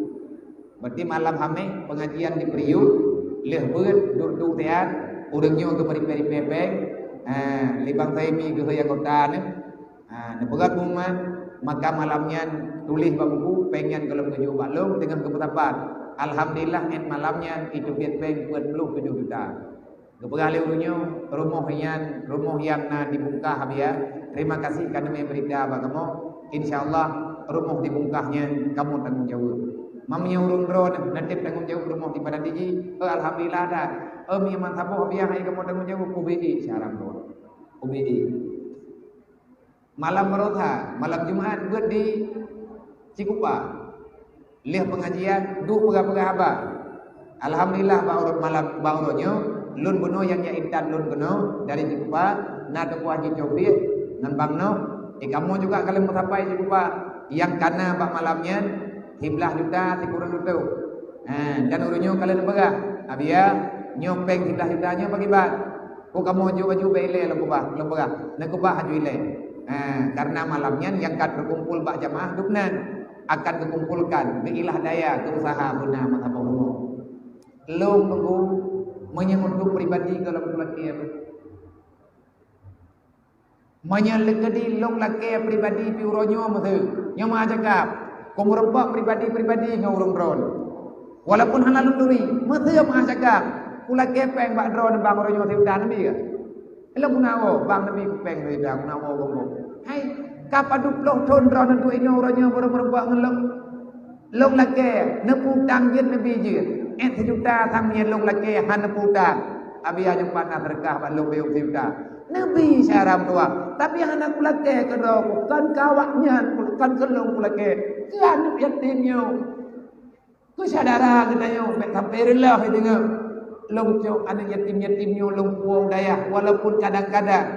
Berarti malam Hameh pengajian di peuriuet, lheueh beuet duek-duek siat, ureuëng nyoe geumeuripée-ripée péng, ha, lé Bang Saimi geuhôi anggota nyoe. Ha, neupeugah pengumuman, maka malam nyan tuléh bak buku, péng nyan gohlom geujok bak lôn, teungoh geupeusapat. Alhamdulillah, ngon malam nyan iteubiet péng peuet ploh tujoh juta. Geupeugah lé ureuëng nyoe, rumoh nyan, rumoh nyang na dibungkah, Abiya. Terima kasih ka neumé beurita bak kamoe. Insya Allah, rumoh dibungkah nyan kamoe tanggong jaweueb. Meunyoe ureuëng droe na teutab tanggong jaweueb rumoh di Padang Tiji, eh, alhamdulillah dah. Eh, meunyoe man saboh, Abiya, hai kamoe tanggong jaweueb, ubé syarang droe. Ubé. Malam Baroesa, malam Jumat beuet di Cikupa. Lheueh pengajian, duek peugah-peugah haba. Alhamdulillah, bak uroe malam, bak uroe nyoe, lôn bunoe nyang jak intat lôn keunoe dari Cikupa, na Teungku Haji Taufik ngon Bang Noh. Eh, kamoe juga ka lheueh meusapai Cikupa. Nyang ka na bak malam nyan, siblaih juta sikureueng reutôh. Ha, dan ureuëng nyoe ka lheueh neupeugah, "Abiya, nyoe péng siblaih juta nyoe pakiban?" Kok kamoe jok baju bèk ilèe lôn keubah, lôn peugah, neukeubah baju ilèe. Ha, karena malam nyan nyang ka teukumpul bak jamaah dubnan akan geukumpulkan, geuilah daya, geuusaha beuna meusaboh rumoh. Lôn teungku, meunyoe untuk pribadi gohlom tulakèe, meunyoe lé keudeh lôn lakèe pribadi pih uroe nyoe meuseue, nyoe meucakap, keu meurumpok pribadi-pribadi ngon ureuëng droe. Walaupun hana lôn turi, meuseue meucakap, kulakèe péng bak droe bang uroe nyoe sijuta neubi ka. Lôn guna woe, bang neubi péng sijuta, guna woe gob-gob. Hai, ka padub ploh thon droe neuduek inoe uroe nyoe baru meurumpok ngon lôn. Lôn lakèe, neupeu utang jeuet neubi jeuet. Ét sijuta sang nyan lôn lakèe hana neupeu utang. Abi nyoe pat na seudeukah bak lôn beuet sijuta. Neubi syara meutuah. Tapi hana kulakèe keudroe, kon keu awaknyan, kon keu lôn kulakèe. Keu aneuk yatim nyoe. Keu syedara geutanyoe, bèk sampai reuloh deungoe. Lôn cok aneuk yatim-yatim nyoe lôn puwoe u dayah, walaupun kadang-kadang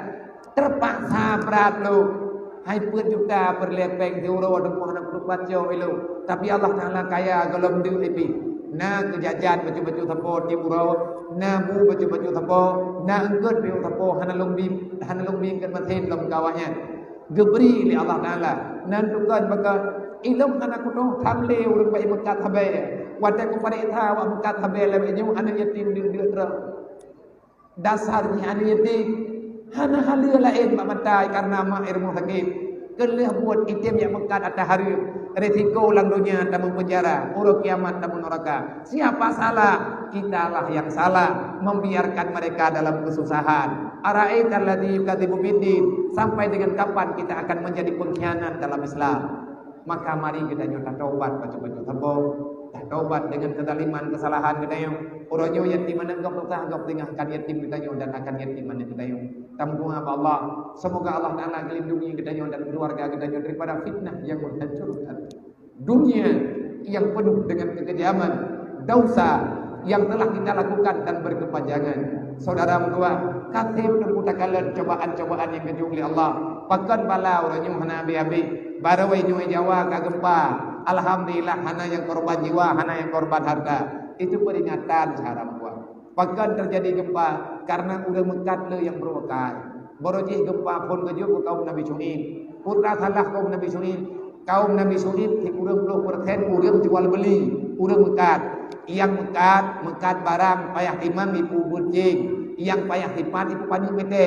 teupaksa brat lôn. Hai peuet juta peureulèe péng siuroe teungoh hana kutupat cok ilôn. Tapi Allah Taala kaya gohlom deuk pih. Na keujajan bacut-bacut sapo tiep uroe, na bu bacut-bacut sapo, na eungkôt pih sapo hana lôn bi, hana lôn bi eungkôt masin lom keu awaknyan. Geubri lé Allah Taala. Nan tukon baka ilôn hana kutoh tham lé ureuëng bak meukat sabe. Watèe kupareksa awak meukat sabe lagèe nyoe aneuk yatim deuk-deuk treuk. Dasar jih aneuk yatim hana haleue laén bak mata karena mak i rumoh sakét. Keu lheueh buet item jak meukat ata hareuem, risiko lam donya tamong peunjara, uroe kiamat tamong neuraka. Siapa salah? Kitalah yang salah membiarkan mereka dalam kesusahan. Ara'aital ladzi yukadzibu biddin, sampai dengan kapan kita akan menjadi pengkhianat dalam Islam? Maka mari geutanyoe tatobat bacut-bacut sapo, tatobat dengan kezaliman, kesalahan geutanyoe. Uroe nyoe yatim aneuk gob, teungoh gob teungoh akan yatim geutanyoe dan akan yatim aneuk geutanyoe. Tameudoa bak Allah, semoga Allah Taala geulindungi geutanyoe dan keluarga geutanyoe daripada fitnah yang menghancurkan. Dunia yang penuh dengan kekejaman, dosa yang telah kita lakukan dan berkepanjangan. Saudara meutuah, ka sép teupeu takalon cobaan-cobaan nyang geujok lé Allah. Pakon bala uroe nyoe hana habéh-habéh. Barô nyoe Jawa ka gempa. Alhamdulillah, hana nyang korban jiwa, hana nyang korban harta. Itu peringatan, saudara meutuah. Pakon teujadi gempa? Karena ureuëng meukat le nyang beureukat. Barô jih gempa phon geujok keu kaum Nabi Syu'aib. Peue salah kaum Nabi Syu'aib? Kaum Nabi Syu'aib sikureueng ploh persen ureuëng jual beuli, ureuëng meukat. Nyang meukat, meukat barang payah timang jipeubuet jih. Nyang payah sipat ipeupaneuk meuté.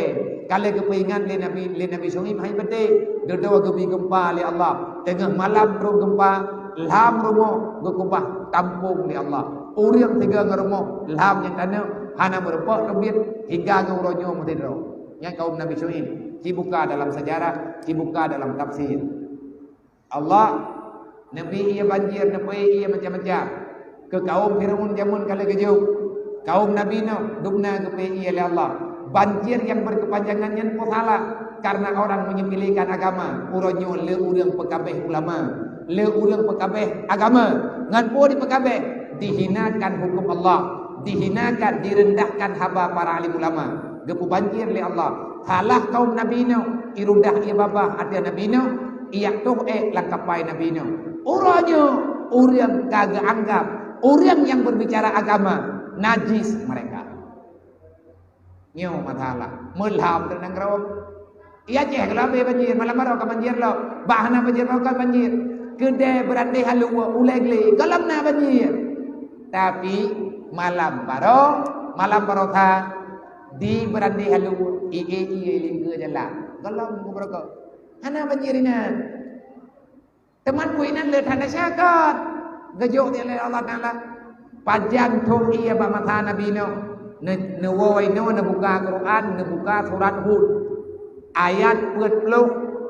Ka lheueh geupeuingat lé Nabi, lé Nabi Syuaib hai meuté. Dudoe geubri geumpa lé Allah. Teungoh malam trok geumpa, lham rumoh geukubah tampông lé Allah. Ureuëng sigoe ngon rumoh lham nyang taneuk hana meurumpok teubiet hingga ngon uroe nyoe meusidroe. Nyan kaum Nabi Syuaib. Cibuka dalam sejarah, cibuka dalam tafsir. Allah neubri ié banjir, neubri ié macam-macam. Keu kaum Firaun jameun ka lheueh geujok, kaum Nabi Nuh dubna geubri ié lé Allah. Banjir nyang berkepanjangan nyan peue salah? Karena orang menyepelekan agama. Uroe nyoe le ureuëng peukabeh ulama, le ureuëng peukabeh agama. Ngon peue dipeukabeh? Dihinakan hukum Allah, dihinakan, direndahkan haba para alim ulama. Geupeubanjir lé Allah. Salah kaum Nabi Nuh, irudah ié babah ateueh Nabi Nuh, iyak toh ék lam kapai Nabi Nuh. Uroe nyoe ureuëng ka geuanggap ureuëng nyang berbicara agama najis mereka. Nyoe masalah. Meulham teuh nanggroe. Iya ceh geulabeh banjir, malam baroe ka banjir lom. Bah hana banjir, ka banjir. Keudè beurandeh halue ulèe glé, gohlom na banjir. Tapi malam baroe, malam baroe tha, di beurandeh halue, ié-ié lingkeue jalan. Gohlom geubeurokok. Hana banjir inan. Teuma peue inan le that desya kon. Geujok lé Allah Taala. Pajan thon ié bak masa Nabi Nuh. Ne-, neuwoe inoe neubuka Quran, neubuka surat Hud. Ayat peuet ploh,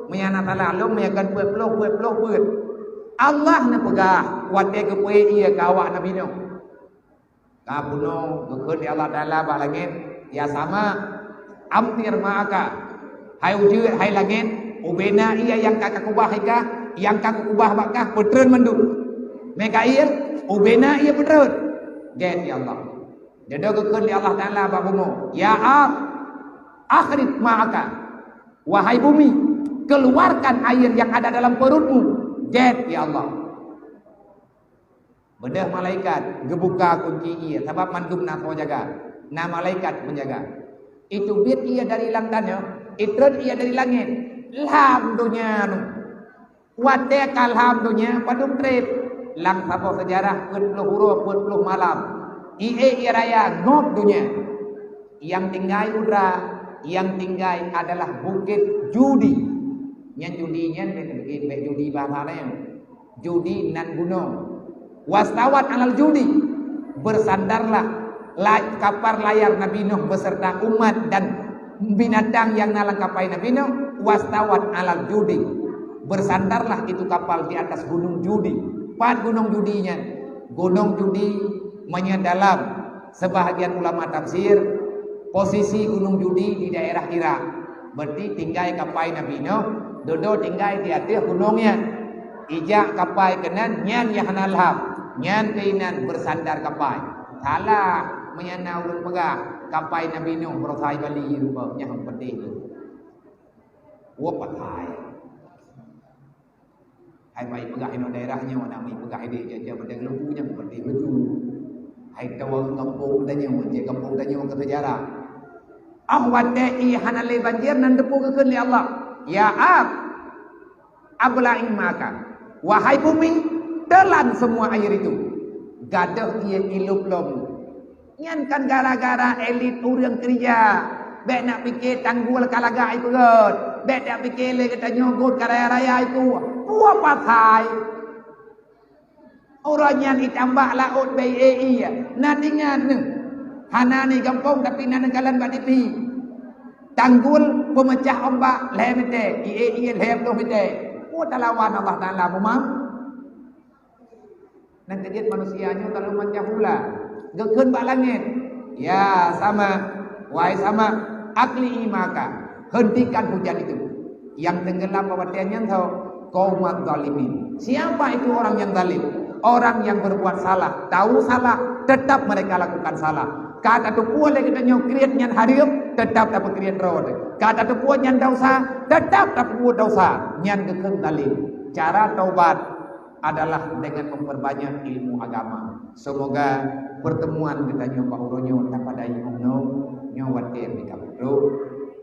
meunyo hana salah lôn, meunyo kon peuet ploh, peuet ploh peuet. Allah neupeugah watèe geupeu ié keu awak Nabi Nuh. Ka bunoe geukheun lé Allah Taala bak langét, "Ya sama, amtir ma'aka." Hai ujeuen, hai langét, ubena ié nyang ka kakubah hai kah, nyang ka kukubah bak kah, peutreun mandum. Meukair, ubena ié peutreun. Gét ya Allah. Jadi geukheun lé Allah Taala bak bumoe, "Ya ard, akhrij ma'aka." Wahai bumi, keluarkan air yang ada dalam perutmu. Gét ya Allah. Beudôh malaikat geubuka kunci ié, sabab mandum na soe jaga. Na malaikat menjaga. Iteubiet ié dari lam tanyoe, itreun ié dari langét. Lham donya nyoe. Watèe ka lham donya padum trép. Lam saboh seujarah peuet ploh uroe, peuet ploh malam. Ié, ié raya ngôb donya. Nyang tinggai udara, nyang tinggai adalah bukét judi. Nyan judi nyan bèk, bèk judi bahasa laén. Judi nan gunong. Wastawat alal judi, bersandarlah la-, kapal layar Nabi Nuh beserta umat dan binatang yang na lam kapai Nabi Nuh, wastawat alal judi, bersandarlah itu kapal di atas gunung judi. Pat gunung judi nyan? Gunung judi meunyo dalam sebahagian ulama tafsir, posisi gunung judi di daerah Irak. Berarti tinggai kapai Nabi Nuh, dudoe tinggai di ateueh gunong nyan. Ijak kapai keunan, nyan nyang hana lham, nyan keuinan bersandar kapai. Salah meunyo na ureuëng peugah kapai Nabi Nuh beurasa i Bali rupa nyan hana peudeh tu. Wah, pakai. Hai mai peugah inoe daerah nyoe, na mai peugah idéh jaja padang lembu nyang peureulée beutôi. Hai tawa gampông tanyoe, cek gampông tanyoe keu seujarah. Ah watée ié hana lé banjir nan teupeu geukheun lé Allah, "Ya ard, abla'i ma'aka." Wahai bumi, teulan semua air itu. Gadôh ié ilop lom. Nyan kan gara-gara elit ureuëng keurija. Bék nak pike tanggul ka lagak ipeugöt. Bék nak pike lé geutanyoe göt ka raya-raya iku. Peue pasai? Uroe nyan itambak laôt bei éi. Na tingat neuh. Hana ni gampông tapi na neukalon bak tipi. Tanggul peumeucah ombak lhée meuté, ié-ié lhée ploh meuté. Peue talawan Allah Taala meumang? Nyang keujeuet manusia nyoe ka lheueh macam hula. Geukheun bak langét, "Ya sama, wahai sama, aqli'i ma'aka, hentikan hujan itu." Nyang teunggeulam bak watée nyan tho, qaumaz zalimin. Siapa itu orang yang zalim? Orang yang berbuat salah, tahu salah, tetap mereka lakukan salah. Ka tateupeue lé geutanyoe kriet nyan hareuem, tetap tapeukriet rot. Ka tateupeue nyan desya, tetap tapeubuet desya. Nyan geukheun zalim. Cara taubat adalah dengan memperbanyak ilmu agama. Semoga pertemuan geutanyoe bak uroe nyoe tapadai nyoe, nyoe watée di kamoe.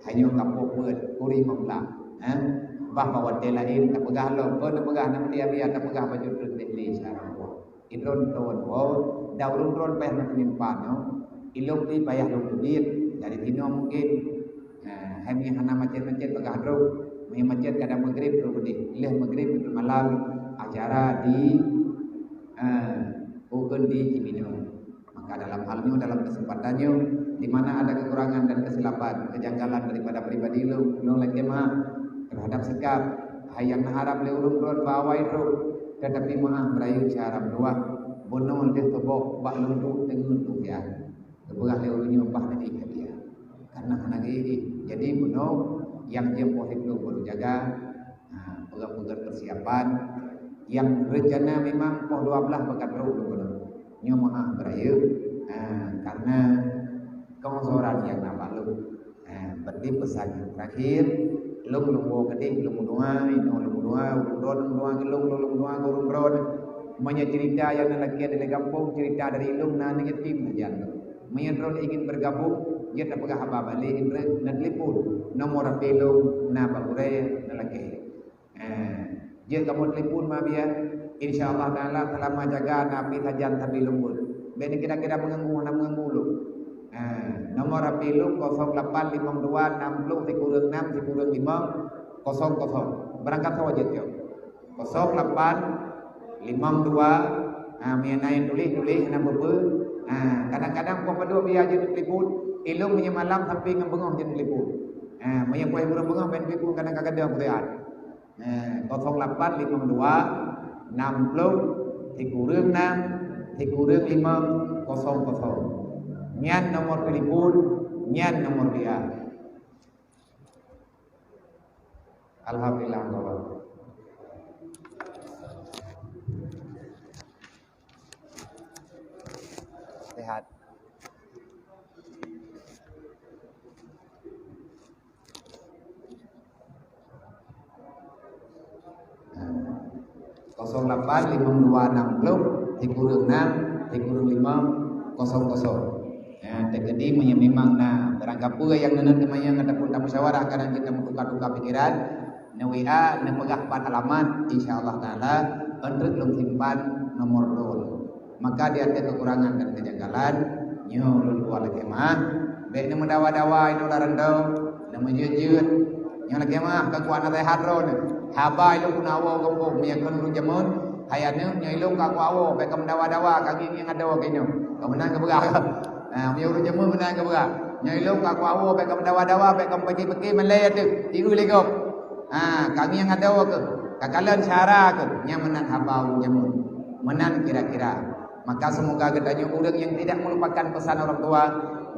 Hanyoe kamoe buet kuri meublah. Eh? Bah bak watée laén tapeugah lom, oh, tapeugah nanti biar tapeugah baju treuk deh lé syara Allah. Idron ton, oh, daurun ron payah meutimpa nyoe. Ilong di payah lom duit. Dari sinoe mungkin, eh, hai meunyo hana macet-macet bagah droe. Meunyo macet kadang maghrib droe keudeh. Lheueh maghrib malam acara di, eh, Ukeuen di Cibinoe. Maka dalam hal nyoe, dalam kesempatan nyoe, di mana ada kekurangan dan kesilapan, kejanggalan daripada pribadi lôn, lôn lakée maaf terhadap sikap hai nyang na harab lé ureuëng droe bak awai droe, tetapi maaf beurayeuk syara meutuwah, bunoe lheueh teuboh bak lôn duek teungeut ujian. Geupeugah lé ureuëng nyoe bah tadi hadiah. Karena hana geuiéh. Jadi bunoe nyang jeuet poh siplôh baru jaga, ha, peugah-peugah persiapan. Nyang rencana memang poh dua belas bakat trok lôn bunoe. Nyoe meuáh beurayeuk, ha, karena keuuzoran nyang na bak lôn. Ha, berarti pesan nyang terakhir, lôn lôn woe keudeh, lôn meudoa, inoe lôn meudoa, ureuëng droe lôn meudoa keu lôn, lôn meudoa keu ureuëng droe. Meunyoe cerita nyang na lakée di gampông, cerita dari lôn na aneuk yatim sajan. Meunyoe droe ingin bergabung, jeuet tapeugah haba bak lé Indra, na telepon. Nomor H P lôn na bak gurée, na lakée. Eh, jeuet kamoe telepon ma biya. Insya Allah Taala selama jaga na pih sajan sabe lôn buet. Bèk ni kira-kira meuganggu, hana meuganggu lôn. Eh, nomor H P lôn kosong lapan limong dua enam ploh sikureueng enam sikureueng limong kosong kosong. Barangkasoe jeuet nyoe. Kosong lapan limong dua, ha, meunyo na nyang tuléh, tuléh, hana peue-peue. Ha, kadang-kadang poh padub biya jeuet telepon, ilôn meunyo malam sampai ngon beungoh jeuet telepon. Ha, meunyo poh hiburan beungoh ban telepon kadang kadang peurehat. Ha, kosong lapan limong dua enam ploh sikureueng enam sikureueng limong kosong kosong. Nyan nomor telepon, nyan nomor biya. Alhamdulillah, Bapak. Sehat. Kosong lapan limong dua enam ploh sikureueng enam sikureueng limong kosong kosong. Ya, teukeudi meunyoe memang na barang kapeue nyang neuneuk teumanyong ataupun tamusyawarah, kadang cit tameutuka-tuka pikiran, neu-W A, neupeugah pat alamat, insya Allah Taala, eunteuk lôn simpan nomor droe. Maka di ateueh kekurangan dan kejanggalan, nyoe ulôn dua lakée maaf, bèk neumeudawa-dawa inoe lam randau, neumeujeuet-jeuet. Nyoe lakée maaf, ka kuat naseuhat droeneuh. Haba ilôn peunawoe gompông, meunyoe kon ureuëng jameun, hai aneuk, nyoe ilôn ka kuat woe, bèk kameudawa-dawa, ka ngieng-ngieng adoe keu nyoe. Ka meunan geupeugah. Ha, meunyoe ureuëng jameun meunan geupeugah. Nyoe ilôn ka kuat woe, bèk kameudawa-dawa, bèk kameupike-pike malèe teuh, ieu lé gob. Ha, ka ngieng adoe keuh, ka kalon syara keuh, nyan meunan haba ureuëng jameun. Meunan kira-kira. Maka semoga geutanyoe ureuëng nyang tidak melupakan pesan orang tua,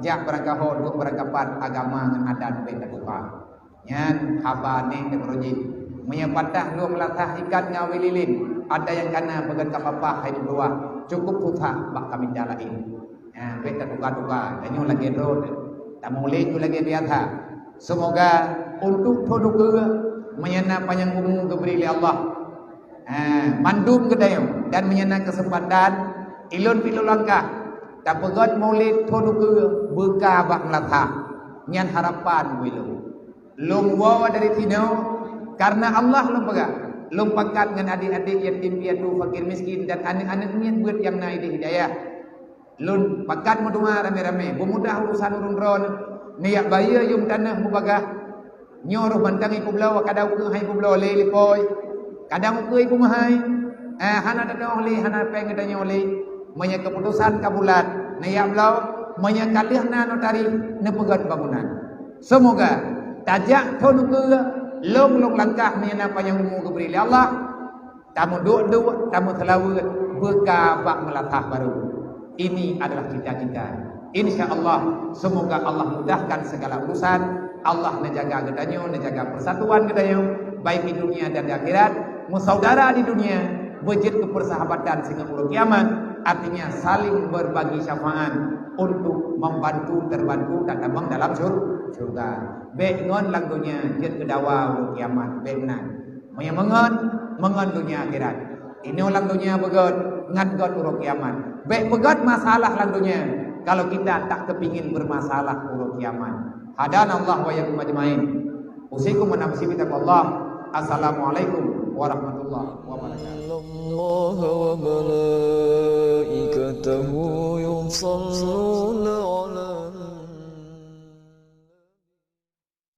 jak beurangkaho duek beurangkapat agama ngon adat bèk tatuka. Nyan haba nèk teukeureuji. Meunyoe patah dua meulasah ikat ngon awe lilin, ata nyang kana peugöt ka papah hai meutuwah, cukup susah bak ka mita laén. Nyan bèk tatuka-tuka, tanyoe lagèe droe, tamulèe lagèe biasa. Semoga untuk tho dukeue meunyoe na panyang umu geubri lé Allah. Ha, mandum geutanyoe dan meunyoe na keuseumpatan, ilôn pih lôn langkah tapeugöt mulod tho dukeue beuka bak meulasah. Nyan harapan ulôn. Lôn woe dari sinoe karena Allah lôn peugah. Lôn pakat ngon adék-adék yatim piatu fakir miskin dan aneuk-aneuk miet beuet nyang na idéh hidayah. Lôn pakat meudoa ramé-ramé, beumudah urusan ureuëng droeneuh, neujak bayeue yuem tanoh meubagah. Nyoe roh mantong ipeubloe, kadang ukeue hai ipeubloe lé lipôi, kadang ukeue ipeumeuhai. Eh, hana teudoh lé, hana péng geutanyoe lé. Meunyoe keuputosan ka bulat, neujak bloe, meunyoe ka lheueh na notaris, neupeugöt bangunan. Semoga tajak thon ukeue, lôn-lôn langkah meunyoe na panyang umu geubri lé Allah. Tameuduek-duek, tameuseulaweuet, beuka bak meulasah barô. Ini adalah cita-cita. Insya Allah, semoga Allah mudahkan segala urusan. Allah neujaga geutanyoe, neujaga persatuan geutanyoe, baik di dunia dan di akhirat. Meusaudara di dunia, beujeuet keu persahabatan singoh uroe kiamat, artinya saling berbagi syafaat untuk membantu, terbantu, dan tamong dalam syur-, syurga. Bèk ngon lam dunia jeuet keu dawa uroe kiamat, bèk meunan. Meunyoe meungon, meungon dunia akhirat. Inoe lam dunia beugöt, ngat göt uroe kiamat. Bèk peugöt masalah lam dunia, kalau kita tak kepingin bermasalah uroe kiamat. Hadanallah wa iyyakum ajmain. Usikum wa nafsi bitaqwallah. Assalamualaikum warahmatullahi wabarakatuh. إن الله وملائكته